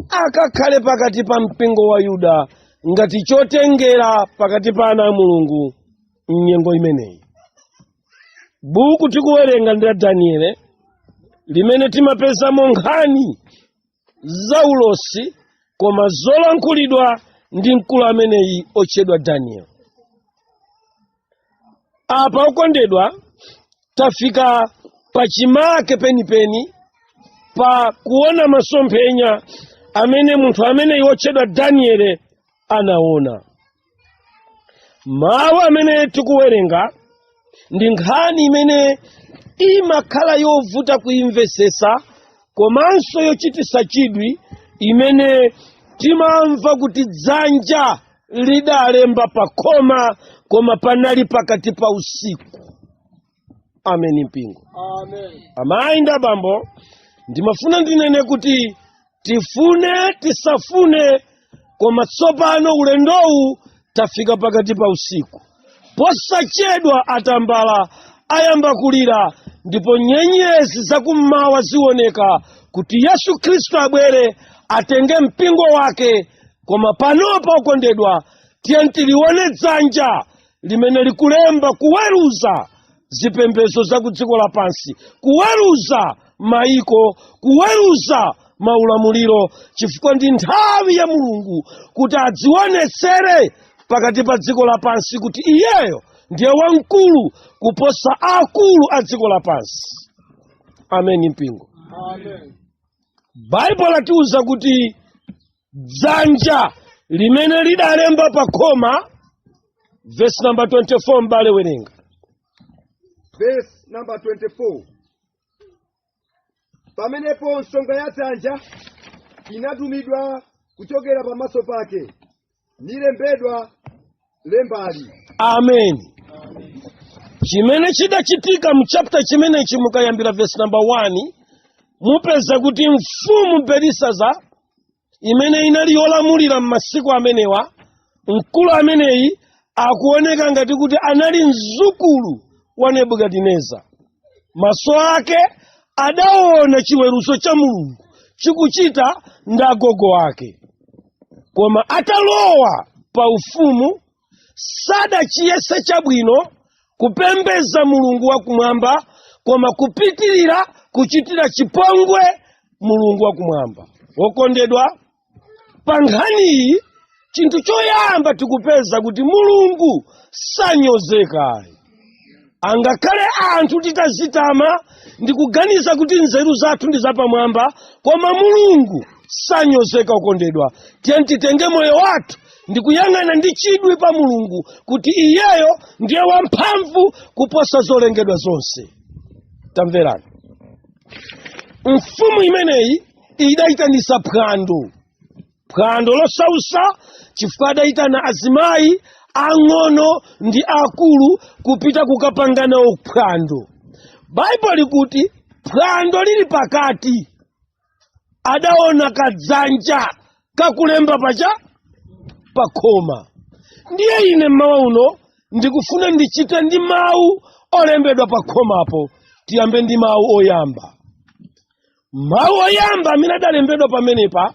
akakhale pakati pa mpingo wa Yuda ngati chotengera pakati pa ana a Mulungu mnyengo imeneyi. Buku tikuwerenga ndi la Daniele limene timapezamo nkhani za ulosi koma zolankhulidwa ndi mkulu ameneyi otchedwa Daniel. Apa, okondedwa, tafika pachimake penipeni pa kuona masomphenya amene munthu ameneyi otchedwa Daniele anaona. Mawu amene tikuwerenga ndi nkhani imene imakhala yovuta kuimvesesa komanso yochitisa chidwi, imene timamva kuti dzanja lidalemba pa khoma, koma panali pakati pa usiku. Ameni, mpingo. Amen. Amayi ndi abambo, ndimafuna ndinene kuti tifune tisafune, koma tsopano ulendowu tafika pakati pa usiku. Posachedwa atambala ayamba kulira ndipo nyenyezi zakummawa zioneka kuti Yesu Khristu abwere atenge mpingo wake. Koma panopa, okondedwa, tiye tilione dzanja limene likulemba kuweruza zipembedzo za ku dziko lapansi, kuweruza maiko, kuweruza maulamuliro, chifukwa ndi nthawi ya Mulungu kuti adzionetsere pakati pa dziko lapansi kuti iyeyo ndiye wamkulu kuposa akulu a dziko lapansi. Ameni, mpingo. Amen. Baibulo latiuza kuti dzanja limene lidalemba pa khoma. Verse number 24, mbale, werenga. Verse number 24. Pamenepo nsonga ya dzanja inatumidwa kuchokera pamaso pake, nilembedwa lembali. Amen. Chimene chidachitika mu chapter chimenechi, mukayambira verse number 1, mupeza kuti mfumu Belisaza imene inali yolamulira m'masiku amenewa, mkulu ameneyi akuoneka ngati kuti anali mzukulu wa Nebukadineza. Maso ake adaona chiweruzo cha Mulungu chikuchita ndi agogo ake, koma atalowa pa ufumu sadachiyese chabwino kupembeza Mulungu wakumwamba, koma kupitirira kuchitira chipongwe Mulungu wakumwamba. Wokondedwa, pa nkhaniyi chinthu choyamba tikupeza kuti Mulungu sanyozekayi. Angakhale anthu titazitama ndi kuganiza kuti nzeru zathu ndi zapamwamba, koma Mulungu sanyozeka. Okondedwa, tiye titenge moyo wathu ndi kuyang'ana ndi chidwi pa Mulungu kuti iyeyo ndiye wamphamvu kuposa zolengedwa zonse. Tamverani, mfumu imeneyi idayitanisa phwando, phwando losausa, chifukwa adayitana azimayi ang'ono ndi akulu kupita kukapanga nawo phwando. Baibulo likuti phwando lili pakati adaona kadzanja kakulemba pacha pakhoma. Ndiye ine mmawa uno ndikufuna ndichite ndi mawu olembedwa pakhomapo. Tiyambe ndi mawu oyamba. Mawu oyamba amene adalembedwa pamenepa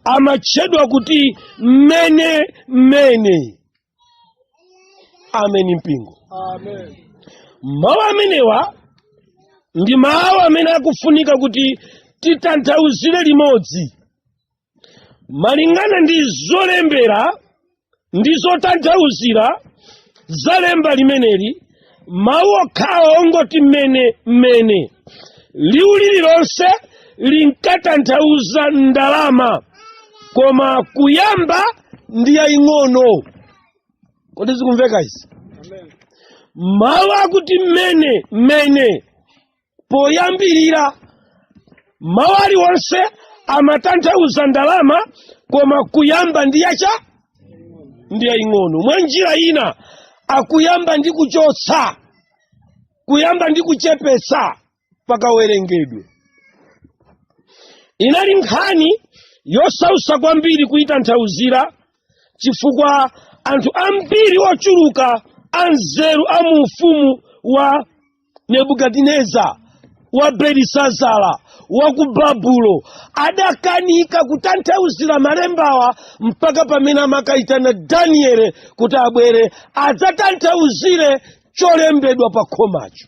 amatchedwa kuti mene mene. Ameni mpingo. Amen. Mawu amenewa ndi mawu amene akufunika kuti titanthauzire limodzi malingana ndi zolembera ndi zotanthauzira za lemba limeneli. Mawu okhawa ongoti mene mene, liwu lililonse linkatanthauza ndalama, koma kuyamba ndi yaying'ono. Kodi zikumveka izi? Amen. Mawu akuti mene mene, poyambirira mawu aliwonse amatanthauza ndalama, koma kuyamba ndi yacha ndi yaying'ono. Mwa njira ina, akuyamba ndi kuchotsa, kuyamba ndi kuchepetsa pakawerengedwe. Inali nkhani yosausa kwambiri kuyitanthauzira, chifukwa anthu ambiri ochuluka anzeru a mu ufumu wa Nebukadineza, wa Belisazara wa ku Babulo, adakanika kutanthauzira malembawa mpaka pamene amakayitana Daniele kuti abwere adzatanthauzire cholembedwa pa khomacho.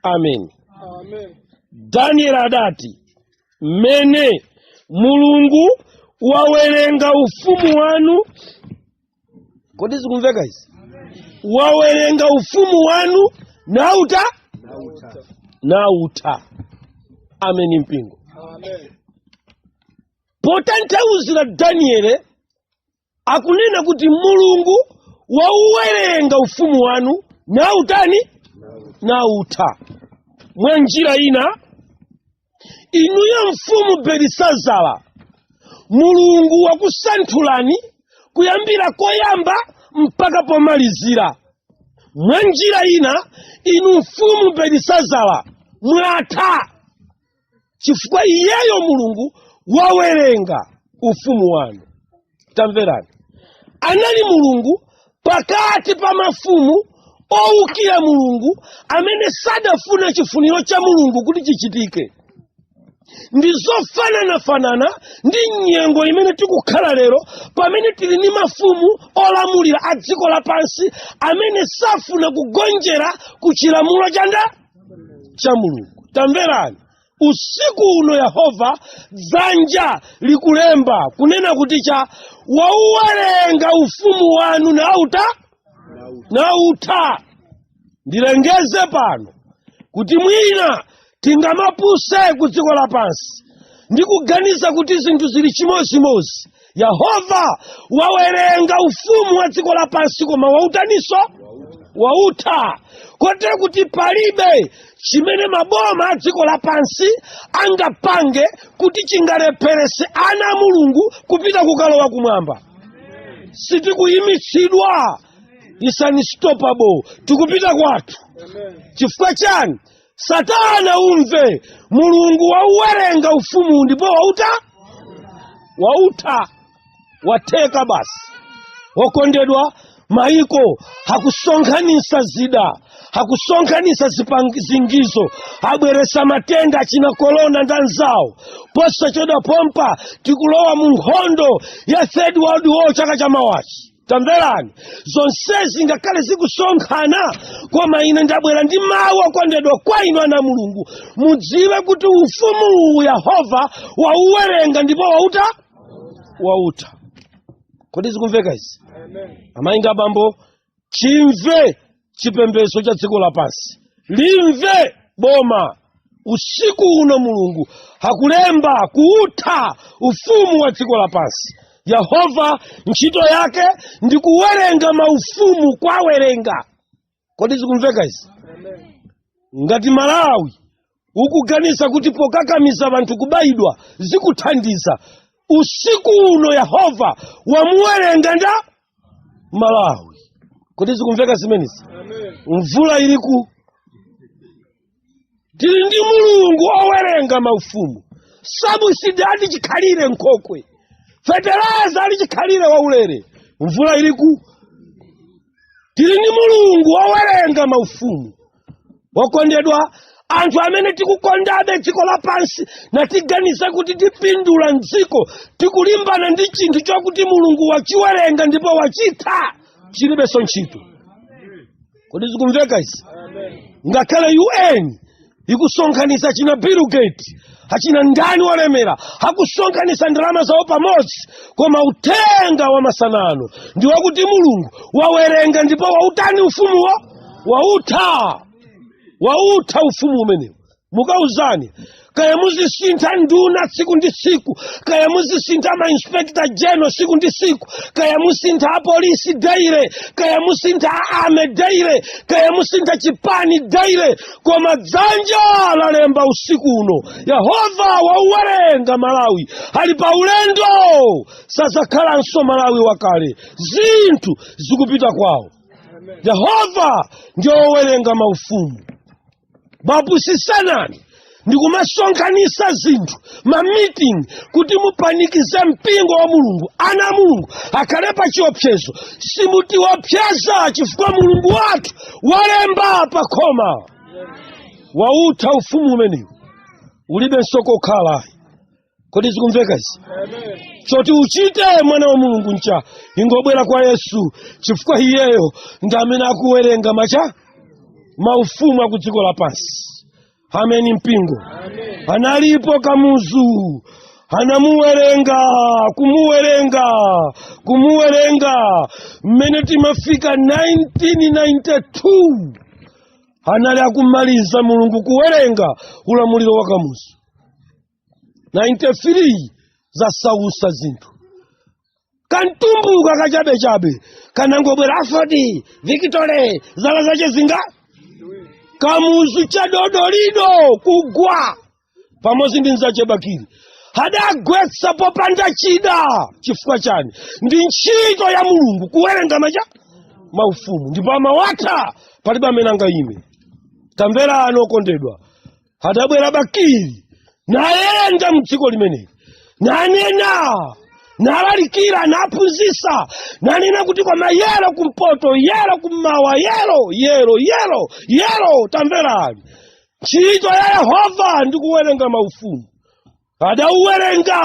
Amen. Amen. Daniel adati, "Mene, Mulungu wawerenga ufumu wanu." Kodi zikumveka izi? Wawerenga ufumu wanu nauta nautha. Ameni mpingo. Amen. Potanthauzira Daniele akunena kuti Mulungu wauwerenga ufumu wanu nautani? Nautha. Mwa njira ina, inuyo mfumu Belisazara, Mulungu wakusanthulani kuyambira koyamba mpaka pomalizira. Mwa njira ina, inu mfumu Belisazara mwatha, chifukwa iyeyo Mulungu wawerenga ufumu wanu. Tamverani, anali Mulungu pakati pa mafumu owukira Mulungu amene sadafuna chifuniro cha Mulungu kuti chichitike. Ndi zofananafanana ndi nyengo imene tikukhala lero, pamene tili ndi mafumu olamulira a dziko lapansi amene safuna kugonjera ku chilamulo chanda cha Mulungu. Tamverani, usiku uno Yehova dzanja likulemba kunena kuti cha wauwerenga ufumu wanu nauta nautha. Ndilengeze pano kuti mwina tingamapuse ku dziko lapansi ndi kuganiza kuti zinthu zili chimozimozi. Yehova wawerenga ufumu wa dziko lapansi, koma wautaniso? Wautha, kotero kuti palibe chimene maboma a dziko lapansi angapange kuti chingalepherese ana a Mulungu kupita kukalowa kumwamba. Sitikuyimitsidwa, is unstoppable. Tikupita kwathu. Chifukwa chani? Satana umve, Mulungu wauwerenga ufumu ndipo wauta wautha, watheka basi. Wokondedwa, maiko hakusonkhanisa zida, hakusonkhanisa zipangizo, abweresa matenda achina korona ndi anzawo. Posachedwa pompa tikulowa mu nkhondo ya Third World War chaka chamawachi. Tamverani, zonsezi ngakhale zikusonkhana, koma ine ndabwera ndi mawu, okondedwa, kwa inu ana Mulungu. Mudziwe kuti ufumu uwu Yehova wauwerenga ndipo wauta wautha. Kodi zikumveka izi? Amayi ndi abambo, chimve chipembedzo cha dziko lapansi, limve boma, usiku uno Mulungu akulemba kuutha ufumu wa dziko lapansi. Yehova ntchito yake ndi kuwerenga maufumu, kwawerenga. Kodi zikumveka izi? Ngati Malawi ukuganiza kuti pokakamiza anthu kubayidwa zikuthandiza, usiku uno Yehova wamuwerenga nda Malawi. Kodi zikumveka zimenezi? Mvula iliku, tili ndi Mulungu owerenga maufumu. Subsidy ali chikhalire nkhokwe, fetereza ali chikhalire waulere, mvula iliku, tili ndi Mulungu owerenga maufumu. Wokondedwa, anthu amene tikukondabe dziko lapansi natiganiza kuti tipindula mdziko, tikulimbana ndi chinthu chokuti Mulungu wachiwerenga ndipo wachitha. Chilibenso ntchito. Kodi zikumveka izi? Ngakhale UN ikusonkhanitsa achina Bill Gates, achina ndani olemera, akusonkhanitsa ndalama zawo pamodzi, koma uthenga wa masanano ndi wakuti Mulungu wawerenga ndipo wautani ufumuwo? Wautha, wautha ufumu umenewu. Mukauzani, kaya muzisintha nduna tsiku ndi tsiku, kaya muzisintha ma inspector general tsiku ndi tsiku, kaya musintha apolisi daily, kaya musintha army daily, kaya musintha chipani daily, koma dzanja lalemba usiku uno, Yehova wauwerenga Malawi. Ali pa ulendo, sazakhalanso Malawi wakale. Zinthu zikupita kwawo. Yehova ndiye wowerenga maufumu. Bapusisanani ndikumasonkhanisa zinthu, ma meeting, kuti mupanikize mpingo wa Mulungu, ana a Mulungu akhale pa chiopsezo. Simutiopseza, chifukwa Mulungu wathu walemba pa khoma, wautha ufumu umenewu, ulibenso kokhala. Kodi zikumveka izi? Choti uchite, mwana wa Mulungu, ncha ingobwera kwa Yesu, chifukwa iyeyo ndi amene akuwerenga macha maufumu aku dziko lapansi. Ameni mpingo. Analipo Kamuzu, anamuwerenga, kumuwerenga, kumuwerenga, mmene timafika 1992 anali akumaliza Mulungu kuwerenga ulamuliro wa Kamuzu. 93 zasausa zinthu. Kantumbuka kachabechabe kanangobwera, afodi victory, zala zache zinga Kamuzu chadodolido kugwa pamodzi ndi nzache Bakili, adagwetsa popanda chida. Chifukwa chani? Ndi ntchito ya Mulungu kuwerenga macha maufumu, ndipo amawatha, palibe amene angayime. Tamvera ano, okondedwa, adabwera Bakili nayenda mdziko limeneli, nanena, nalalikira, naphunzitsa, nanena kuti koma yellow kumpoto, yellow kummawa, yellow, yellow, yellow, yellow. Tamverani, ntchito ya Yehova ndi kuwerenga maufumu. Adauwerenga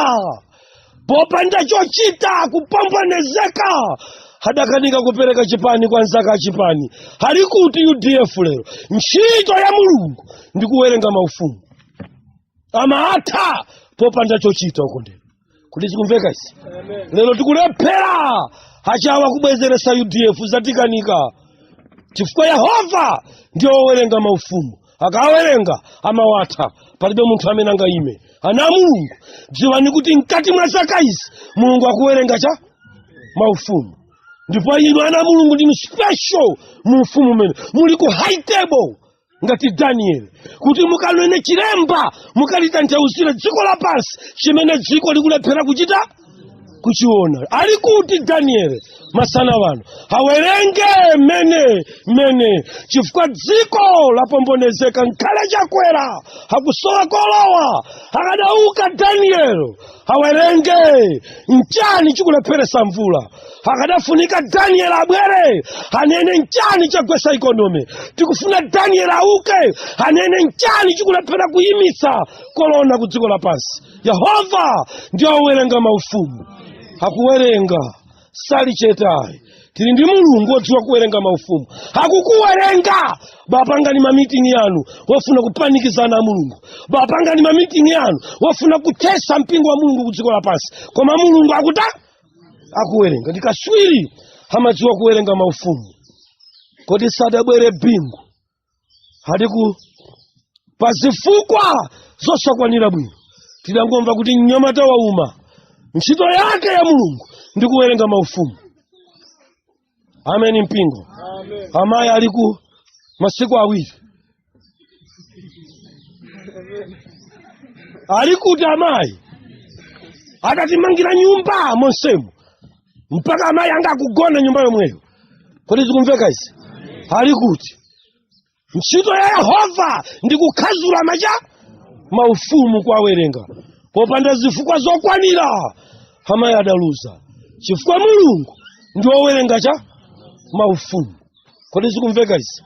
popanda chochita, kupomponezeka, adakanika kupereka chipani kwa nzaka achipani. Ali kuti UDF lero? Ntchito ya Mulungu ndi kuwerenga maufumu, amatha popanda chochita. Okondedwa, kuti zikumveka izi? Lero tikulephera achawa kubwezeresa UDF, zatikanika, chifukwa Yehova ndiye wowerenga maufumu. Akawerenga amawatha, palibe munthu amene angayime. Ana a Mulungu, dziwani kuti mkati mwa zaka izi Mulungu akuwerenga cha maufumu, ndipo inu ana a Mulungu ndinu special mu ufumu umene muli ku high table ngati Daniel, kuti mukanene chilemba, mukalitanthauzire dziko lapansi chimene dziko likulephera kuchita kuchiona. Ali kuti Daniel masana wano? Awerenge mene mene, chifukwa dziko lapombonezeka. Nkhale Chakwera akusowa kolowa. Akadauka Daniel awerenge nchani chikulepheresa mvula. Akadafunika Daniel abwere anene nchani chagwesa economy. Tikufuna Daniel auke anene nchani chikulephera kuyimitsa korona ku dziko lapansi. Yehova ndiye wowerenga maufumu, akuwerenga, sali chetayi. Tili ndi Mulungu wodziwa kuwerenga maufumu, akukuwerenga. Bapangani ma meeting yanu wofuna kupanikizana a Mulungu, bapangani ma meeting yanu wofuna kuthesa mpingo wa Mulungu ku dziko lapansi, koma Mulungu akuta akuwerenga, ndi kaswiri, amadziwa kuwerenga maufumu. Kodi sadabwere Bingu hadiku pa zifukwa zosakwanira bwino? Tidangomva kuti mnyamata wauma, ntchito yake ya Mulungu ndi kuwerenga maufumu. Ameni mpingo. Amen. Amayi ali ku masiku 2 ali kuti amayi atatimangira nyumba monsemu, mpaka amayi anga akugona nyumba yomweyo. Kodi zikumveka izi? Ali kuti? Ntchito ya Yehova ndi kukhazula macha maufumu, kuwawerenga popanda zifukwa zokwanira. Amayi adaluza, chifukwa Mulungu ndi wowerenga cha maufumu. Kodi zikumveka izi?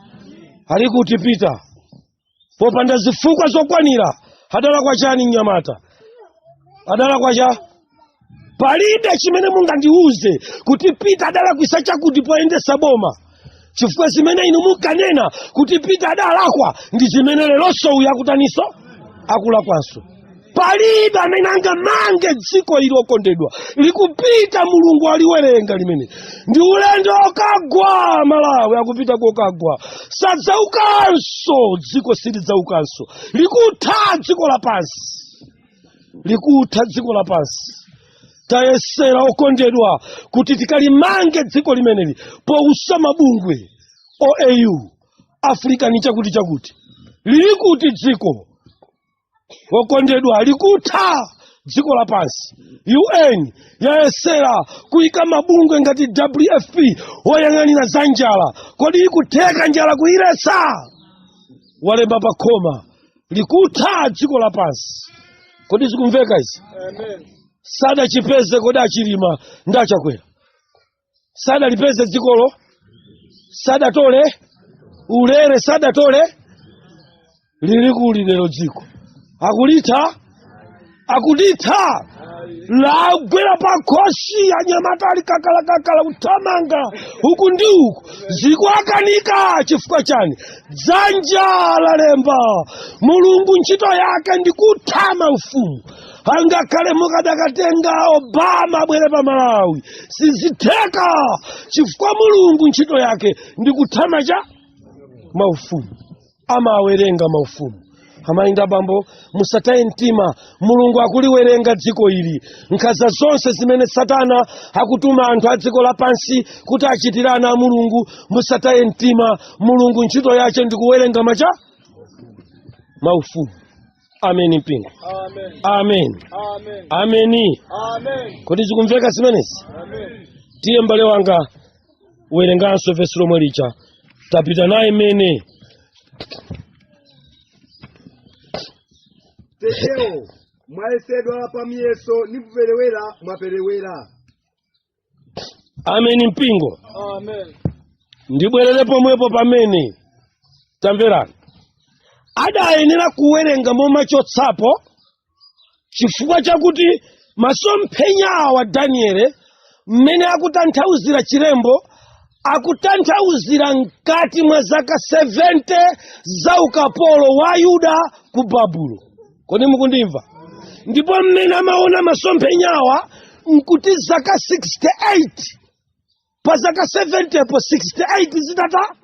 Ali kuti Pita popanda zifukwa zokwanira? Adala kwa chani mnyamata? Adala kwa cha? Palibe chimene mungandiuze kuti Peter adalakwisa chakuti poyendesa boma, chifukwa zimene inu munkanena kuti Peter adalakwa ndi zimene leronso uyu akutaniso, akulakwanso. Palibe amene angamange dziko ili, okondedwa. Likupita, Mulungu aliwerenga limene ndi ulendo okagwa. Malawi akupita kokagwa, sadzaukanso. Dziko silidzaukanso, likutha dziko lapansi, likutha dziko lapansi. Tayesera, okondedwa, kuti tikalimange dziko limeneli pousa mabungwe OAU, African chakuti chakuti. Lili kuti dziko, okondedwa? Likutha dziko lapansi. UN yayesera kuyika mabungwe ngati WFP woyang'anira za njala. Kodi ikutheka njala kuyiletsa? Walemba pa khoma, likutha dziko lapansi. Kodi zikumveka izi? Amen. Sadachipeze kodi aChilima ndi aChakwera? Sadalipeze dzikolo, sadatole ulere, sadatole. Lili kuli lero dziko? Akulitha, akulitha, lagwera pa khosi. Anyamata ali kakalakakala kuthamanga uku ndi uku, zikuakanika. Chifukwa chani? Dzanja lalemba. Mulungu ntchito yake ndi kutha maufumu. Angakhale mukadakatenga Obama abwere pa Malawi, sizitheka, chifukwa Mulungu ntchito yake ndi kuthama cha maufumu, amawerenga maufumu. Amayi ndi abambo, musataye mtima. Mulungu akuliwerenga dziko ili. Nkhanza zonse zimene Satana akutuma anthu a dziko lapansi kuti achitirana a Mulungu, musataye mtima. Mulungu ntchito yache ndi kuwerenga macha maufumu. Ameni, mpingo. Amen. Amen. Amen. Ameni. Amen. Kodi zikumveka zimenezi? Amen. Tiye, mbale wanga, werenganso vesi lomwe lija tapita naye mene. Tekeo, mwayesedwa pa miyeso ni kuperewera mwaperewera. Ameni, mpingo. Amen. Ndibwerere pomwepo pamene tamverani. Adayenera kuwerenga momachotsapo, chifukwa chakuti masomphenya awa, Daniele mmene akutanthauzira chilembo, akutanthauzira mkati mwa zaka 70 za ukapolo wa Yuda ku Babulo. Kodi mukundimva? Ndipo mmene amaona masomphenyawa nkuti zaka 68 pa zaka 70 po 68 zitata,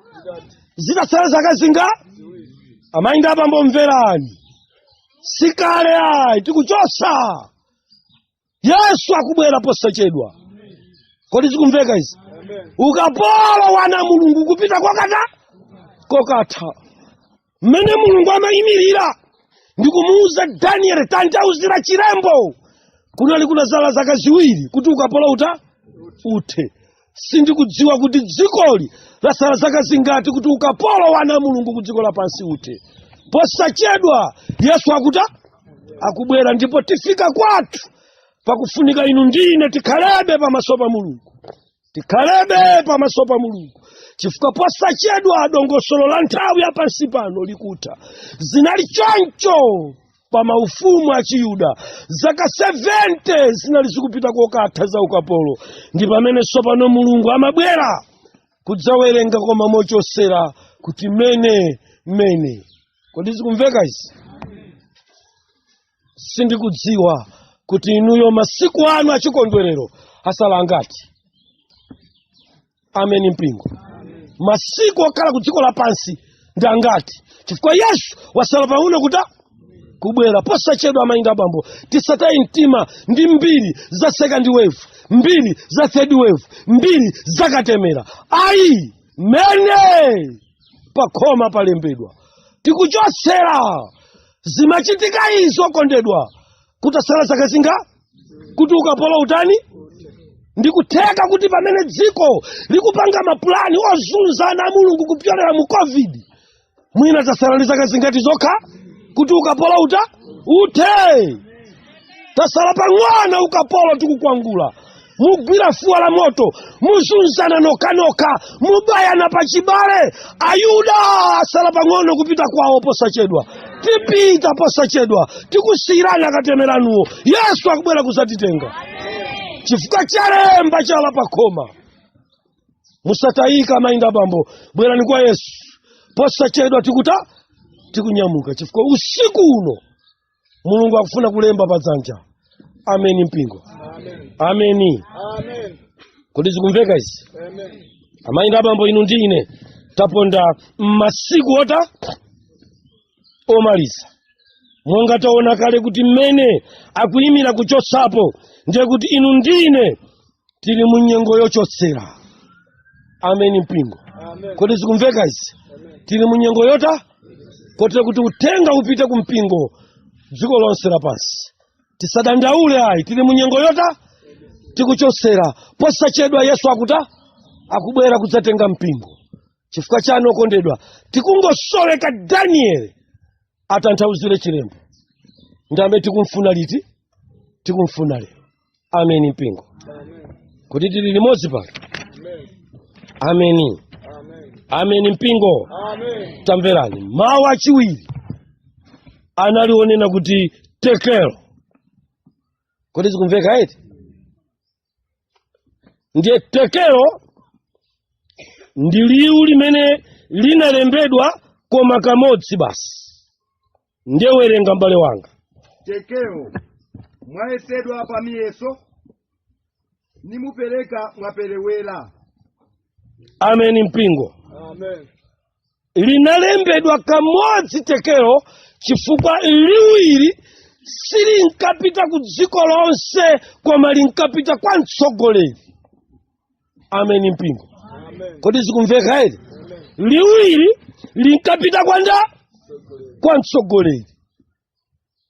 zitatsala zaka zinga? Amayi ndi abambo, mverani, sikale ayi, tikuchosa. Yesu akubwera posachedwa. Kodi zikumveka izi? Amen. Ukapolo wana Mulungu kupita kokata kokatha. Mmene Mulungu amayimirira ndikumuuza Daniel, tanthauzira chilembo, kunali kunazala zaka 2 kuti ukapolo uta uthe. Sindikudziwa kuti dzikoli lasala zaka zingati kuti ukapolo wana Mulungu ku dziko lapansi uthe. Posachedwa Yesu akuta akubwera, ndipo tifika kwathu. Pakufunika inu ndine tikhalebe pamaso pa Mulungu, tikhalebe pamaso pa Mulungu, chifukwa posachedwa dongosolo la nthawi ya pansi pano likutha. Zinali choncho pa maufumu a Chiyuda, zaka 70 zinali zikupita kokatha za ukapolo, ndi pamene tsopano Mulungu amabwera kudzawerenga, koma mochosera kuti mene mene. Kodi zikumveka izi? Sindikudziwa kuti inuyo masiku anu achikondwerero asala angati. Ameni, mpingo. Masiku okhala ku dziko lapansi ndi angati? Chifukwa Yesu wasala pang'ono kuta kubwera posachedwa. Amayi ndi abambo, tisataye mtima ndi mbiri za second wave, mbiri za third wave, mbiri zakatemera ayi. Mene pakhoma palembedwa, tikuchotsera. Zimachitika izi, okondedwa, kutasala zaka zinga kuti ukapolo utani? Ndikutheka kuti pamene dziko likupanga mapulani ozunzana a Mulungu kupyolera mu COVID, mwina tasala ndi zaka zingati zokha kuti ukapolo uta uthe? Tasala pang'ono, ukapolo tikukwangula. Mugwira fuwa la moto, muzunzana nokhanokha, mubayana pachibale. Ayuda asala pang'ono kupita kwawo posachedwa. Tipita posachedwa, tikusiyirani akatemeranuwo. Yesu akubwera kuzatitenga. Chifukwa chalemba chala pakhoma. Musatayika, amayi ndi abambo, bwerani kwa Yesu posachedwa. Tikuta tikunyamuka chifukwa usiku uno Mulungu akufuna kulemba pa dzanja. Ameni, mpingo. Amen. Ameni. Amen. Kodi zikumveka izi? Amen. Amayi ndi abambo, inu ndi ine taponda m'masiku ota omaliza. Monga taona kale kuti mmene akuyimira kuchotsapo, ndiye kuti inu ndi ine tili mu nyengo yochotsera. Ameni, mpingo. Amen. Kodi zikumveka izi? Amen. Tili mu nyengo yota kotero kuti uthenga upite ku mpingo dziko lonse lapansi. Tisadandaule ayi, tili mu nyengo yota tikuchotsera. Posachedwa Yesu akuta akubwera kudzatenga mpingo. Chifukwa chani, okondedwa? Tikungosoleka Danieli atanthauzire chilembo. Ndambe tikumfuna liti? Tikumfuna lero. Ameni, mpingo. Amen. Kuti tili limodzi pano? Amen. Ameni. Amen. Ameni, mpingo. Amen. Tamverani, mawu achiwiri analionena kuti tekelo. Kodi zikumveka eti? Ndiye tekelo ndi liwu limene linalembedwa koma kamodzi basi. Ndiye werenga, m'bale wanga. Tekeo, mwayesedwa pa miyeso, nimupereka mwaperewera. Ameni, mpingo. Amen. Linalembedwa kamodzi tekelo chifukwa liwiri silinkapita ku dziko lonse, koma linkapita kwa mtsogoleri. Ameni, mpingo. Amen. Kodi zikumveka eti? Amen. Liwiri linkapita kwa nda kwa mtsogoleri.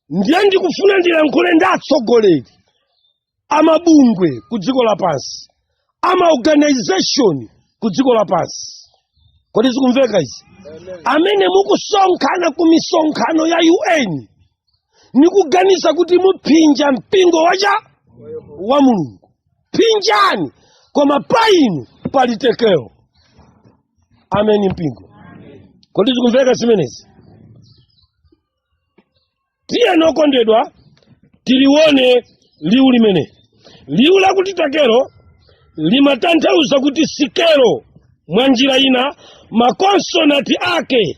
Ndiye ndikufuna ndilankhule ndi atsogoleri amabungwe ku dziko lapansi, ama organization ku dziko lapansi. Kodi zikumveka izi? Amen. Amene mukusonkhana ku misonkhano ya UN nikuganiza kuti muphinja mpingo wacha wa Mulungu, phinjani, koma pa inu pali tekelo. Ameni, mpingo. Kodi zikumveka zimenezi? Tiyeni, okondedwa, tilione liwu limene liwu lakuti tekelo limatanthauza kuti sikelo. Mwa njira ina, makonsonati ake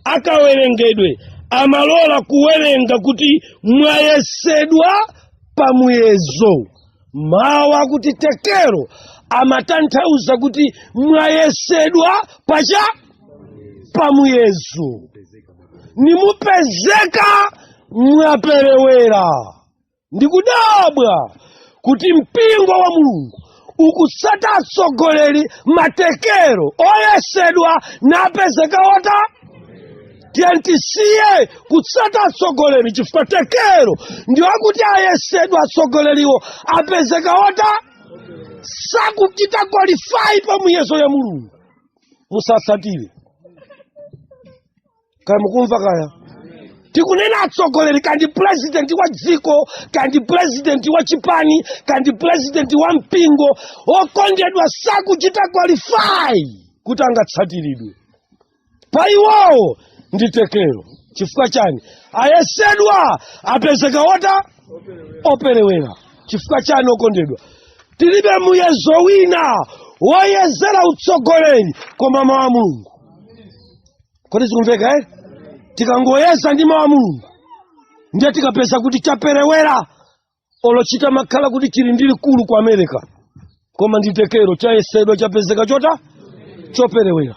akawerengedwe amalola kuwerenga kuti mwayesedwa pa muyezo. Mawu akuti tekelo amatanthauza kuti mwayesedwa pacha pa muyezo, nimupezeka mwaperewera. Ndikudabwa kuti mpingo wa Mulungu ukutsata atsogoleri matekero oyesedwa napezeka ota. Tiyentisiye kutsata atsogoleri chifukwa tekero ndi akuti ayesedwa atsogoleriwo apezeka ota sakuchita qualify pa muyezo ya Mulungu. Musatsatire. Kaya mukumva? Kaya tikunena atsogoleri, kandi president wa dziko, kandi president wa chipani, kandi president wa mpingo, okondedwa, sakuchita qualify kuti angatsatiridwe. Pa iwowo ndi tekero. Chifukwa chani? Ayesedwa apezeka ota operewera. Chifukwa chani, okondedwa? Tilibe muyezo wina woyezera utsogoleri koma mawu a Mulungu. Kodi zikumveka, eh? Tikangoyeza ndi mawu a Mulungu, ndiye tikapeza kuti chaperewera, olochita makhala kuti chili ndi likulu ku America, koma ndi tekero, chayesedwa chapezeka chota choperewera.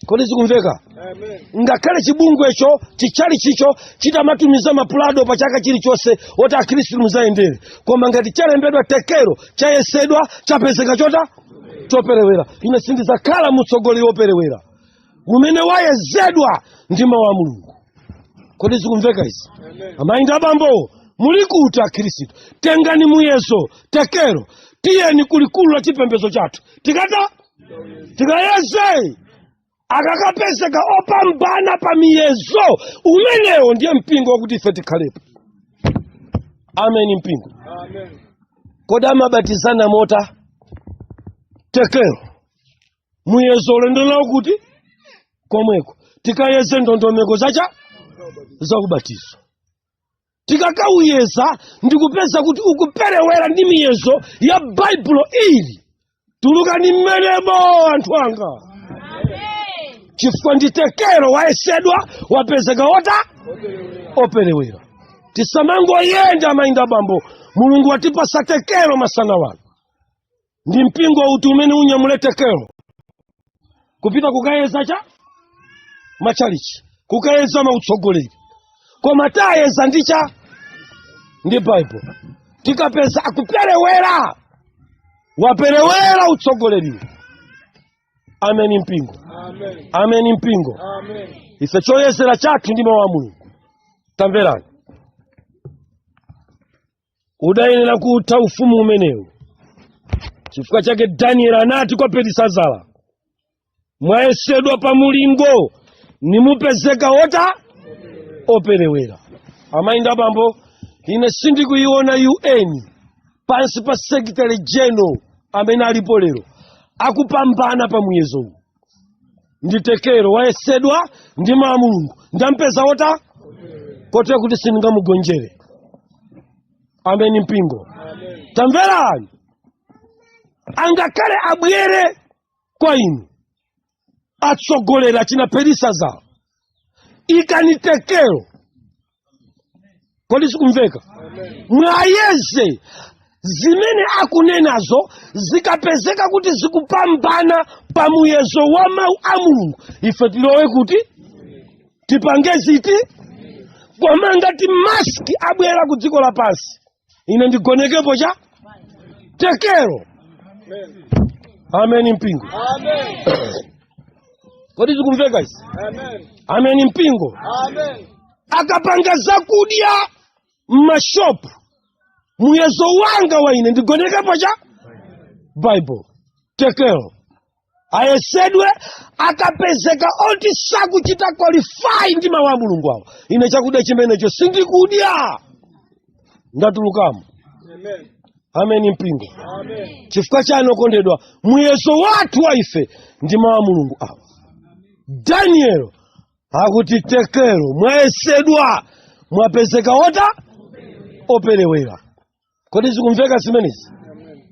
Kodi zikumveka? Amen. Ngakhale chibungwecho, chichali chicho chitamatumiza mapulado pa chaka chilichonse oti akhristu muzayendere, koma ngati chalembedwa tekero, chayesedwa chapezeka chota choperewera. Ine sindidzakhala mutsogoleri woperewera umene wayezedwa ndi mawu a Mulungu. Kodi zikumveka izi? Amen. Amayi ndi abambo, muli kuti akhristu? Tengani muyezo tekero, tiyeni kulikulu la chipembedzo chathu, tikata tikayeze. Akakapezeka opambana pa miyezo, umenewo ndiye mpingo wakuti ife tikhalepo. Ameni, mpingo. Amen. Kodi amabatizana mota? Tekero. Muyezo ulendo nawo kuti komweko tikayeze ndondomeko zacha zakubatizo. Tikakauyeza ndikupeza kuti ukuperewera ndi miyezo ya Baibulo ili, tulukani mmenemo, anthu anga, chifukwa ndi tekero, wayesedwa, wapezeka wota operewera. Tisamangoyenda, amayi ndi abambo. Mulungu watipasa tekero masana wano. Ndi mpingo uti umene unyamule tekero kupita kukayeza cha machalichi, kukayeza mautsogoleri? Koma tayeza ndi cha ndi Baibulo. Tikapeza akuperewera, waperewera utsogoleriwo. Ameni mpingo. Amen. Ameni mpingo. Amen. Ife choyezera chathu ndi mawu a Mulungu. Tamverani, udayenera kutha ufumu umenewu. Chifukwa chake Daniel anati kwa Belisazara, "Mwayesedwa pa mulingo, nimupezeka wota operewera." Amayi ndi abambo, ine sindikuiona UN pansi pa Secretary General amene alipo lero akupambana pa muyezo uwu. Ndi tekero, wayesedwa ndi mawu a Mulungu, ndampeza wota, kotero kuti sindingamugonjere. Ameni mpingo. Tamverani, angakhale abwere kwa inu atsogoleri achina Belisazara, ikani tekero. Kodi sikumveka? Mwayeze zimene akunenazo, zikapezeka kuti zikupambana pa muyezo wa mawu a Mulungu, ife tilowe kuti tipange ziti. Koma ngati maski abwera ku dziko lapansi, ine ndigonekepo cha tekero. Ameni mpingo. Amen. Kodi zikumveka izi? Amen. Ameni mpingo. Amen. Akapanga zakudya m'mashopu, muyezo wanga wa ine ndigonekepo cha Bible, tekero, ayesedwe. Akapezeka oti sakuchita qualify ndi mawu a Mulungu awo, ine chakudya chimenecho sindikudya, ndatulukamo. Amen. Ameni mpingo. Amen. Chifukwa chani, okondedwa? Muyezo wathu wa ife ndi mawu a Mulungu awa. Daniel akuti, "Tekero, mwayesedwa, mwapezeka wota operewera." Kodi zikumveka zimenezi?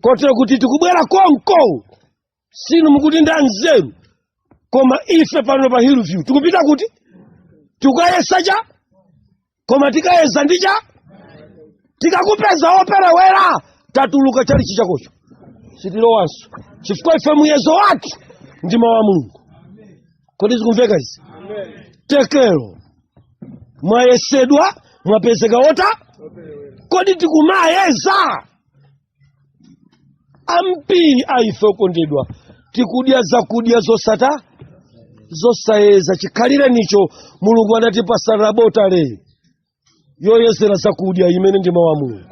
Kotero kuti tikubwera konko, sinu mukuti ndi anzeru, koma ife pano pa Hillview tikupita kuti tikukayesa cha, koma tikayeza ndi cha, tikakupeza operewera, tatuluka chalichi chakocho, sitilowanso, chifukwa ife muyezo wathu ndi mawu a Mulungu. Kodi zikumveka izi? Amen. Tekero, mwayesedwa, mwapezeka wota. Kodi tikumayeza? Ambiri a ife, okondedwa, tikudya zakudya zosata zosayeza. Chikhalire nicho Mulungu anatipasa laboratory yoyezera zakudya, imene ndi mawu a Mulungu,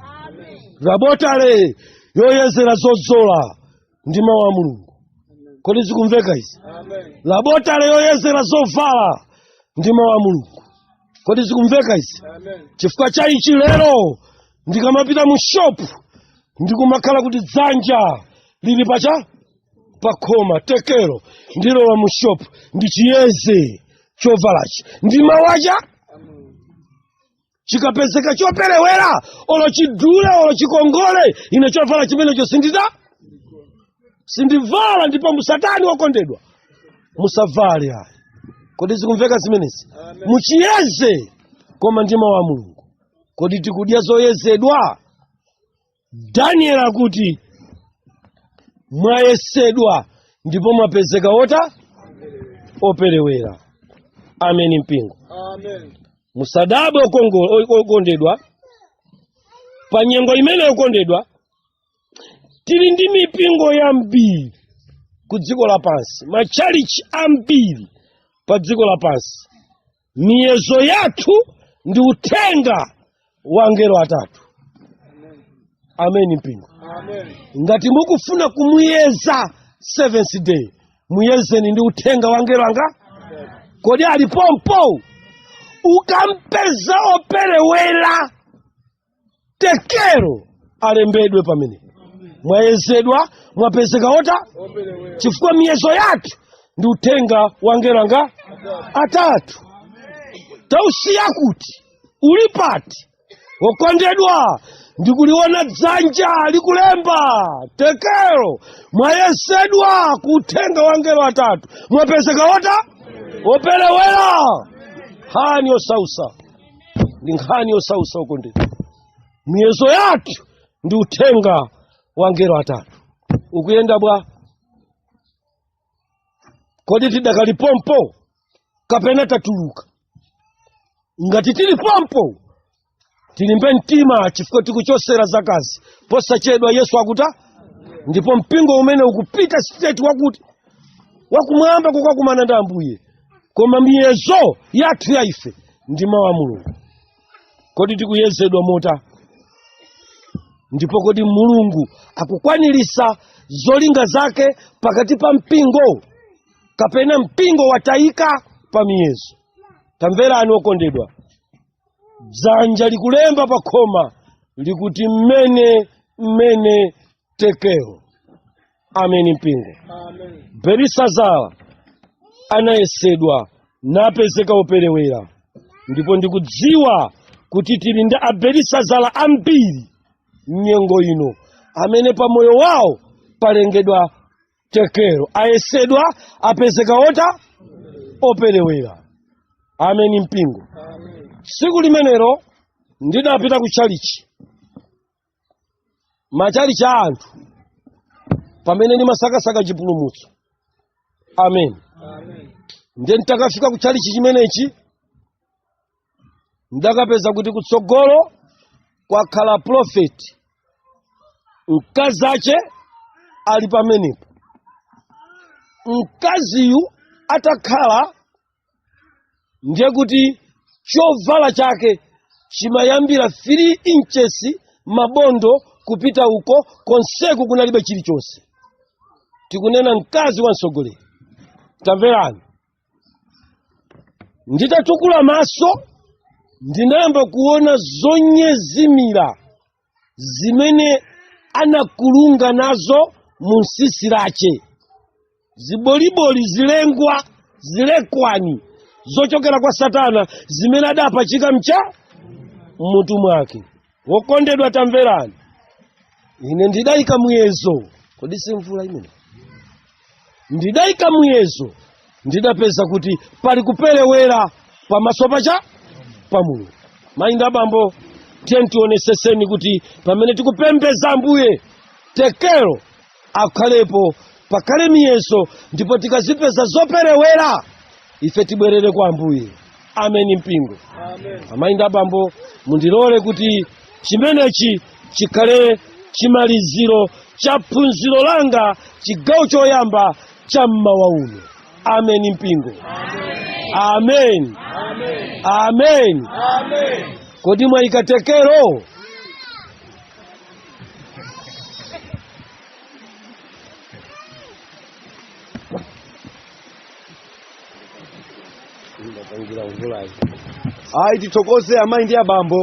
laboratory yoyezera zodzola ndi mawu a Mulungu. Kodi zikumveka izi? Amen. Laboratory yoyezera zovala ndi mawu a Mulungu. Kodi zikumveka izi? Amen. Chifukwa cha ichi, lero ndikamapita mu shopu, ndikumakhala kuti dzanja lili pacha pakhoma, tekero, ndilowa mu shopu, ndichiyeze chovalachi ndi mawacha. Chikapezeka choperewera, olo chidule, olo chikongole, ine chovala chimenecho sindita sindivala. Ndipo musatani, okondedwa, musavale ayi. Kodi zikumveka zimenezi? Amen. Muchiyeze, koma ndi mawu a Mulungu. Kodi tikudya zoyezedwa? Daniel akuti, "Mwayesedwa ndipo mwapezeka wota operewera." Ameni mpingo. Amen. Musadabwe, okondedwa, pa nyengo imene, okondedwa, tili ndi mipingo yambiri ku dziko lapansi, matchalichi ambiri pa dziko lapansi. Miyezo yathu ndi uthenga wa angelo atatu. Ameni mpingo. Amen. Ngati mukufuna kumuyeza Seventh Day, muyezeni ndi uthenga wa angelo anga. Kodi alipompo? Ukampeza operewera, tekero, alembedwe pamene mwayezedwa, mwapezeka ota Operewera. Chifukwa miyezo yathu ndi uthenga wa angelo anga atatu. Tausiya kuti uli pati? Wokondedwa, ndikuliona dzanja likulemba tekelo, mwayesedwa ku uthenga wa angelo atatu, mwapezeka wota woperewera. Nkhani yosausa, ndi nkhani yosausa okondedwa. Miyezo yathu ndi uthenga wa angelo atatu ukuyenda bwa? Kodi tidakali pompo kapena tatuluka? Ngati tili pompo, tilimbe mtima, chifukwa tikuchosera zakazi. Posachedwa Yesu akuta, ndipo mpingo umene ukupita straight wakuti wakumwamba kukakumana ndi Ambuye. Koma miyezo yathu ya ife ndi mawu a Mulungu. Kodi tikuyezedwa mota? Ndipo kodi Mulungu akukwanirisa zolinga zake pakati pa mpingo, kapena mpingo watayika pa miyezo? Tamverani okondedwa, dzanja likulemba pa khoma likuti mmene mmene tekeo. Ameni mpingo. Amen. Belisazara anayesedwa napezeka operewera, ndipo ndikudziwa kuti tili ndi Abelisazara ambiri mnyengo ino amene pa moyo wawo palengedwa tekero, ayesedwa, apezeka ota operewera. Ameni mpingo. Amen. Tsiku limenelo ndidapita ku chalichi, machalichi a anthu, pamene ndimasakasaka chipulumutso. Amen. Amen. Ndiye nditakafika ku chalichi chimenechi, ndakapeza kuti kutsogolo kwakhala profeti, mkazi ache ali pamenepo. Mkaziyu atakhala, ndiye kuti chovala chake chimayambira 3 inches mabondo kupita uko, konseku kunalibe chilichonse. Tikunena mkazi wa mtsogoleri. Tamverani, nditatukula maso ndinayamba kuona zonyezimira zimene anakulunga nazo mu tsitsi lache, ziboliboli, zilengwa, zilekwani zochokera kwa Satana zimene adapachika mcha mmutu mwake. Wokondedwa, tamverani, ine ndidayika muyezo. Kodi si mvula imene? Ndidayika muyezo, ndidapeza kuti pali kuperewera pamaso pacha pa Mulungu. Mayi ndi abambo, tiye tioneseseni kuti pamene tikupembeza Ambuye, tekero akhalepo, pakhale miyezo, ndipo tikazipeza zoperewera ife tibwerere kwa Ambuye. Ameni mpingo. Amen. Amayi ndi abambo, mundilole kuti chimenechi chikhale chimaliziro cha phunziro langa, chigawo choyamba cha mmawa uno. Ameni mpingo. Amen. Amen. Amen. Kodi mwayika tekero? Ndapangira mvulayi. Ayi, tithokoze amayi ndi abambo.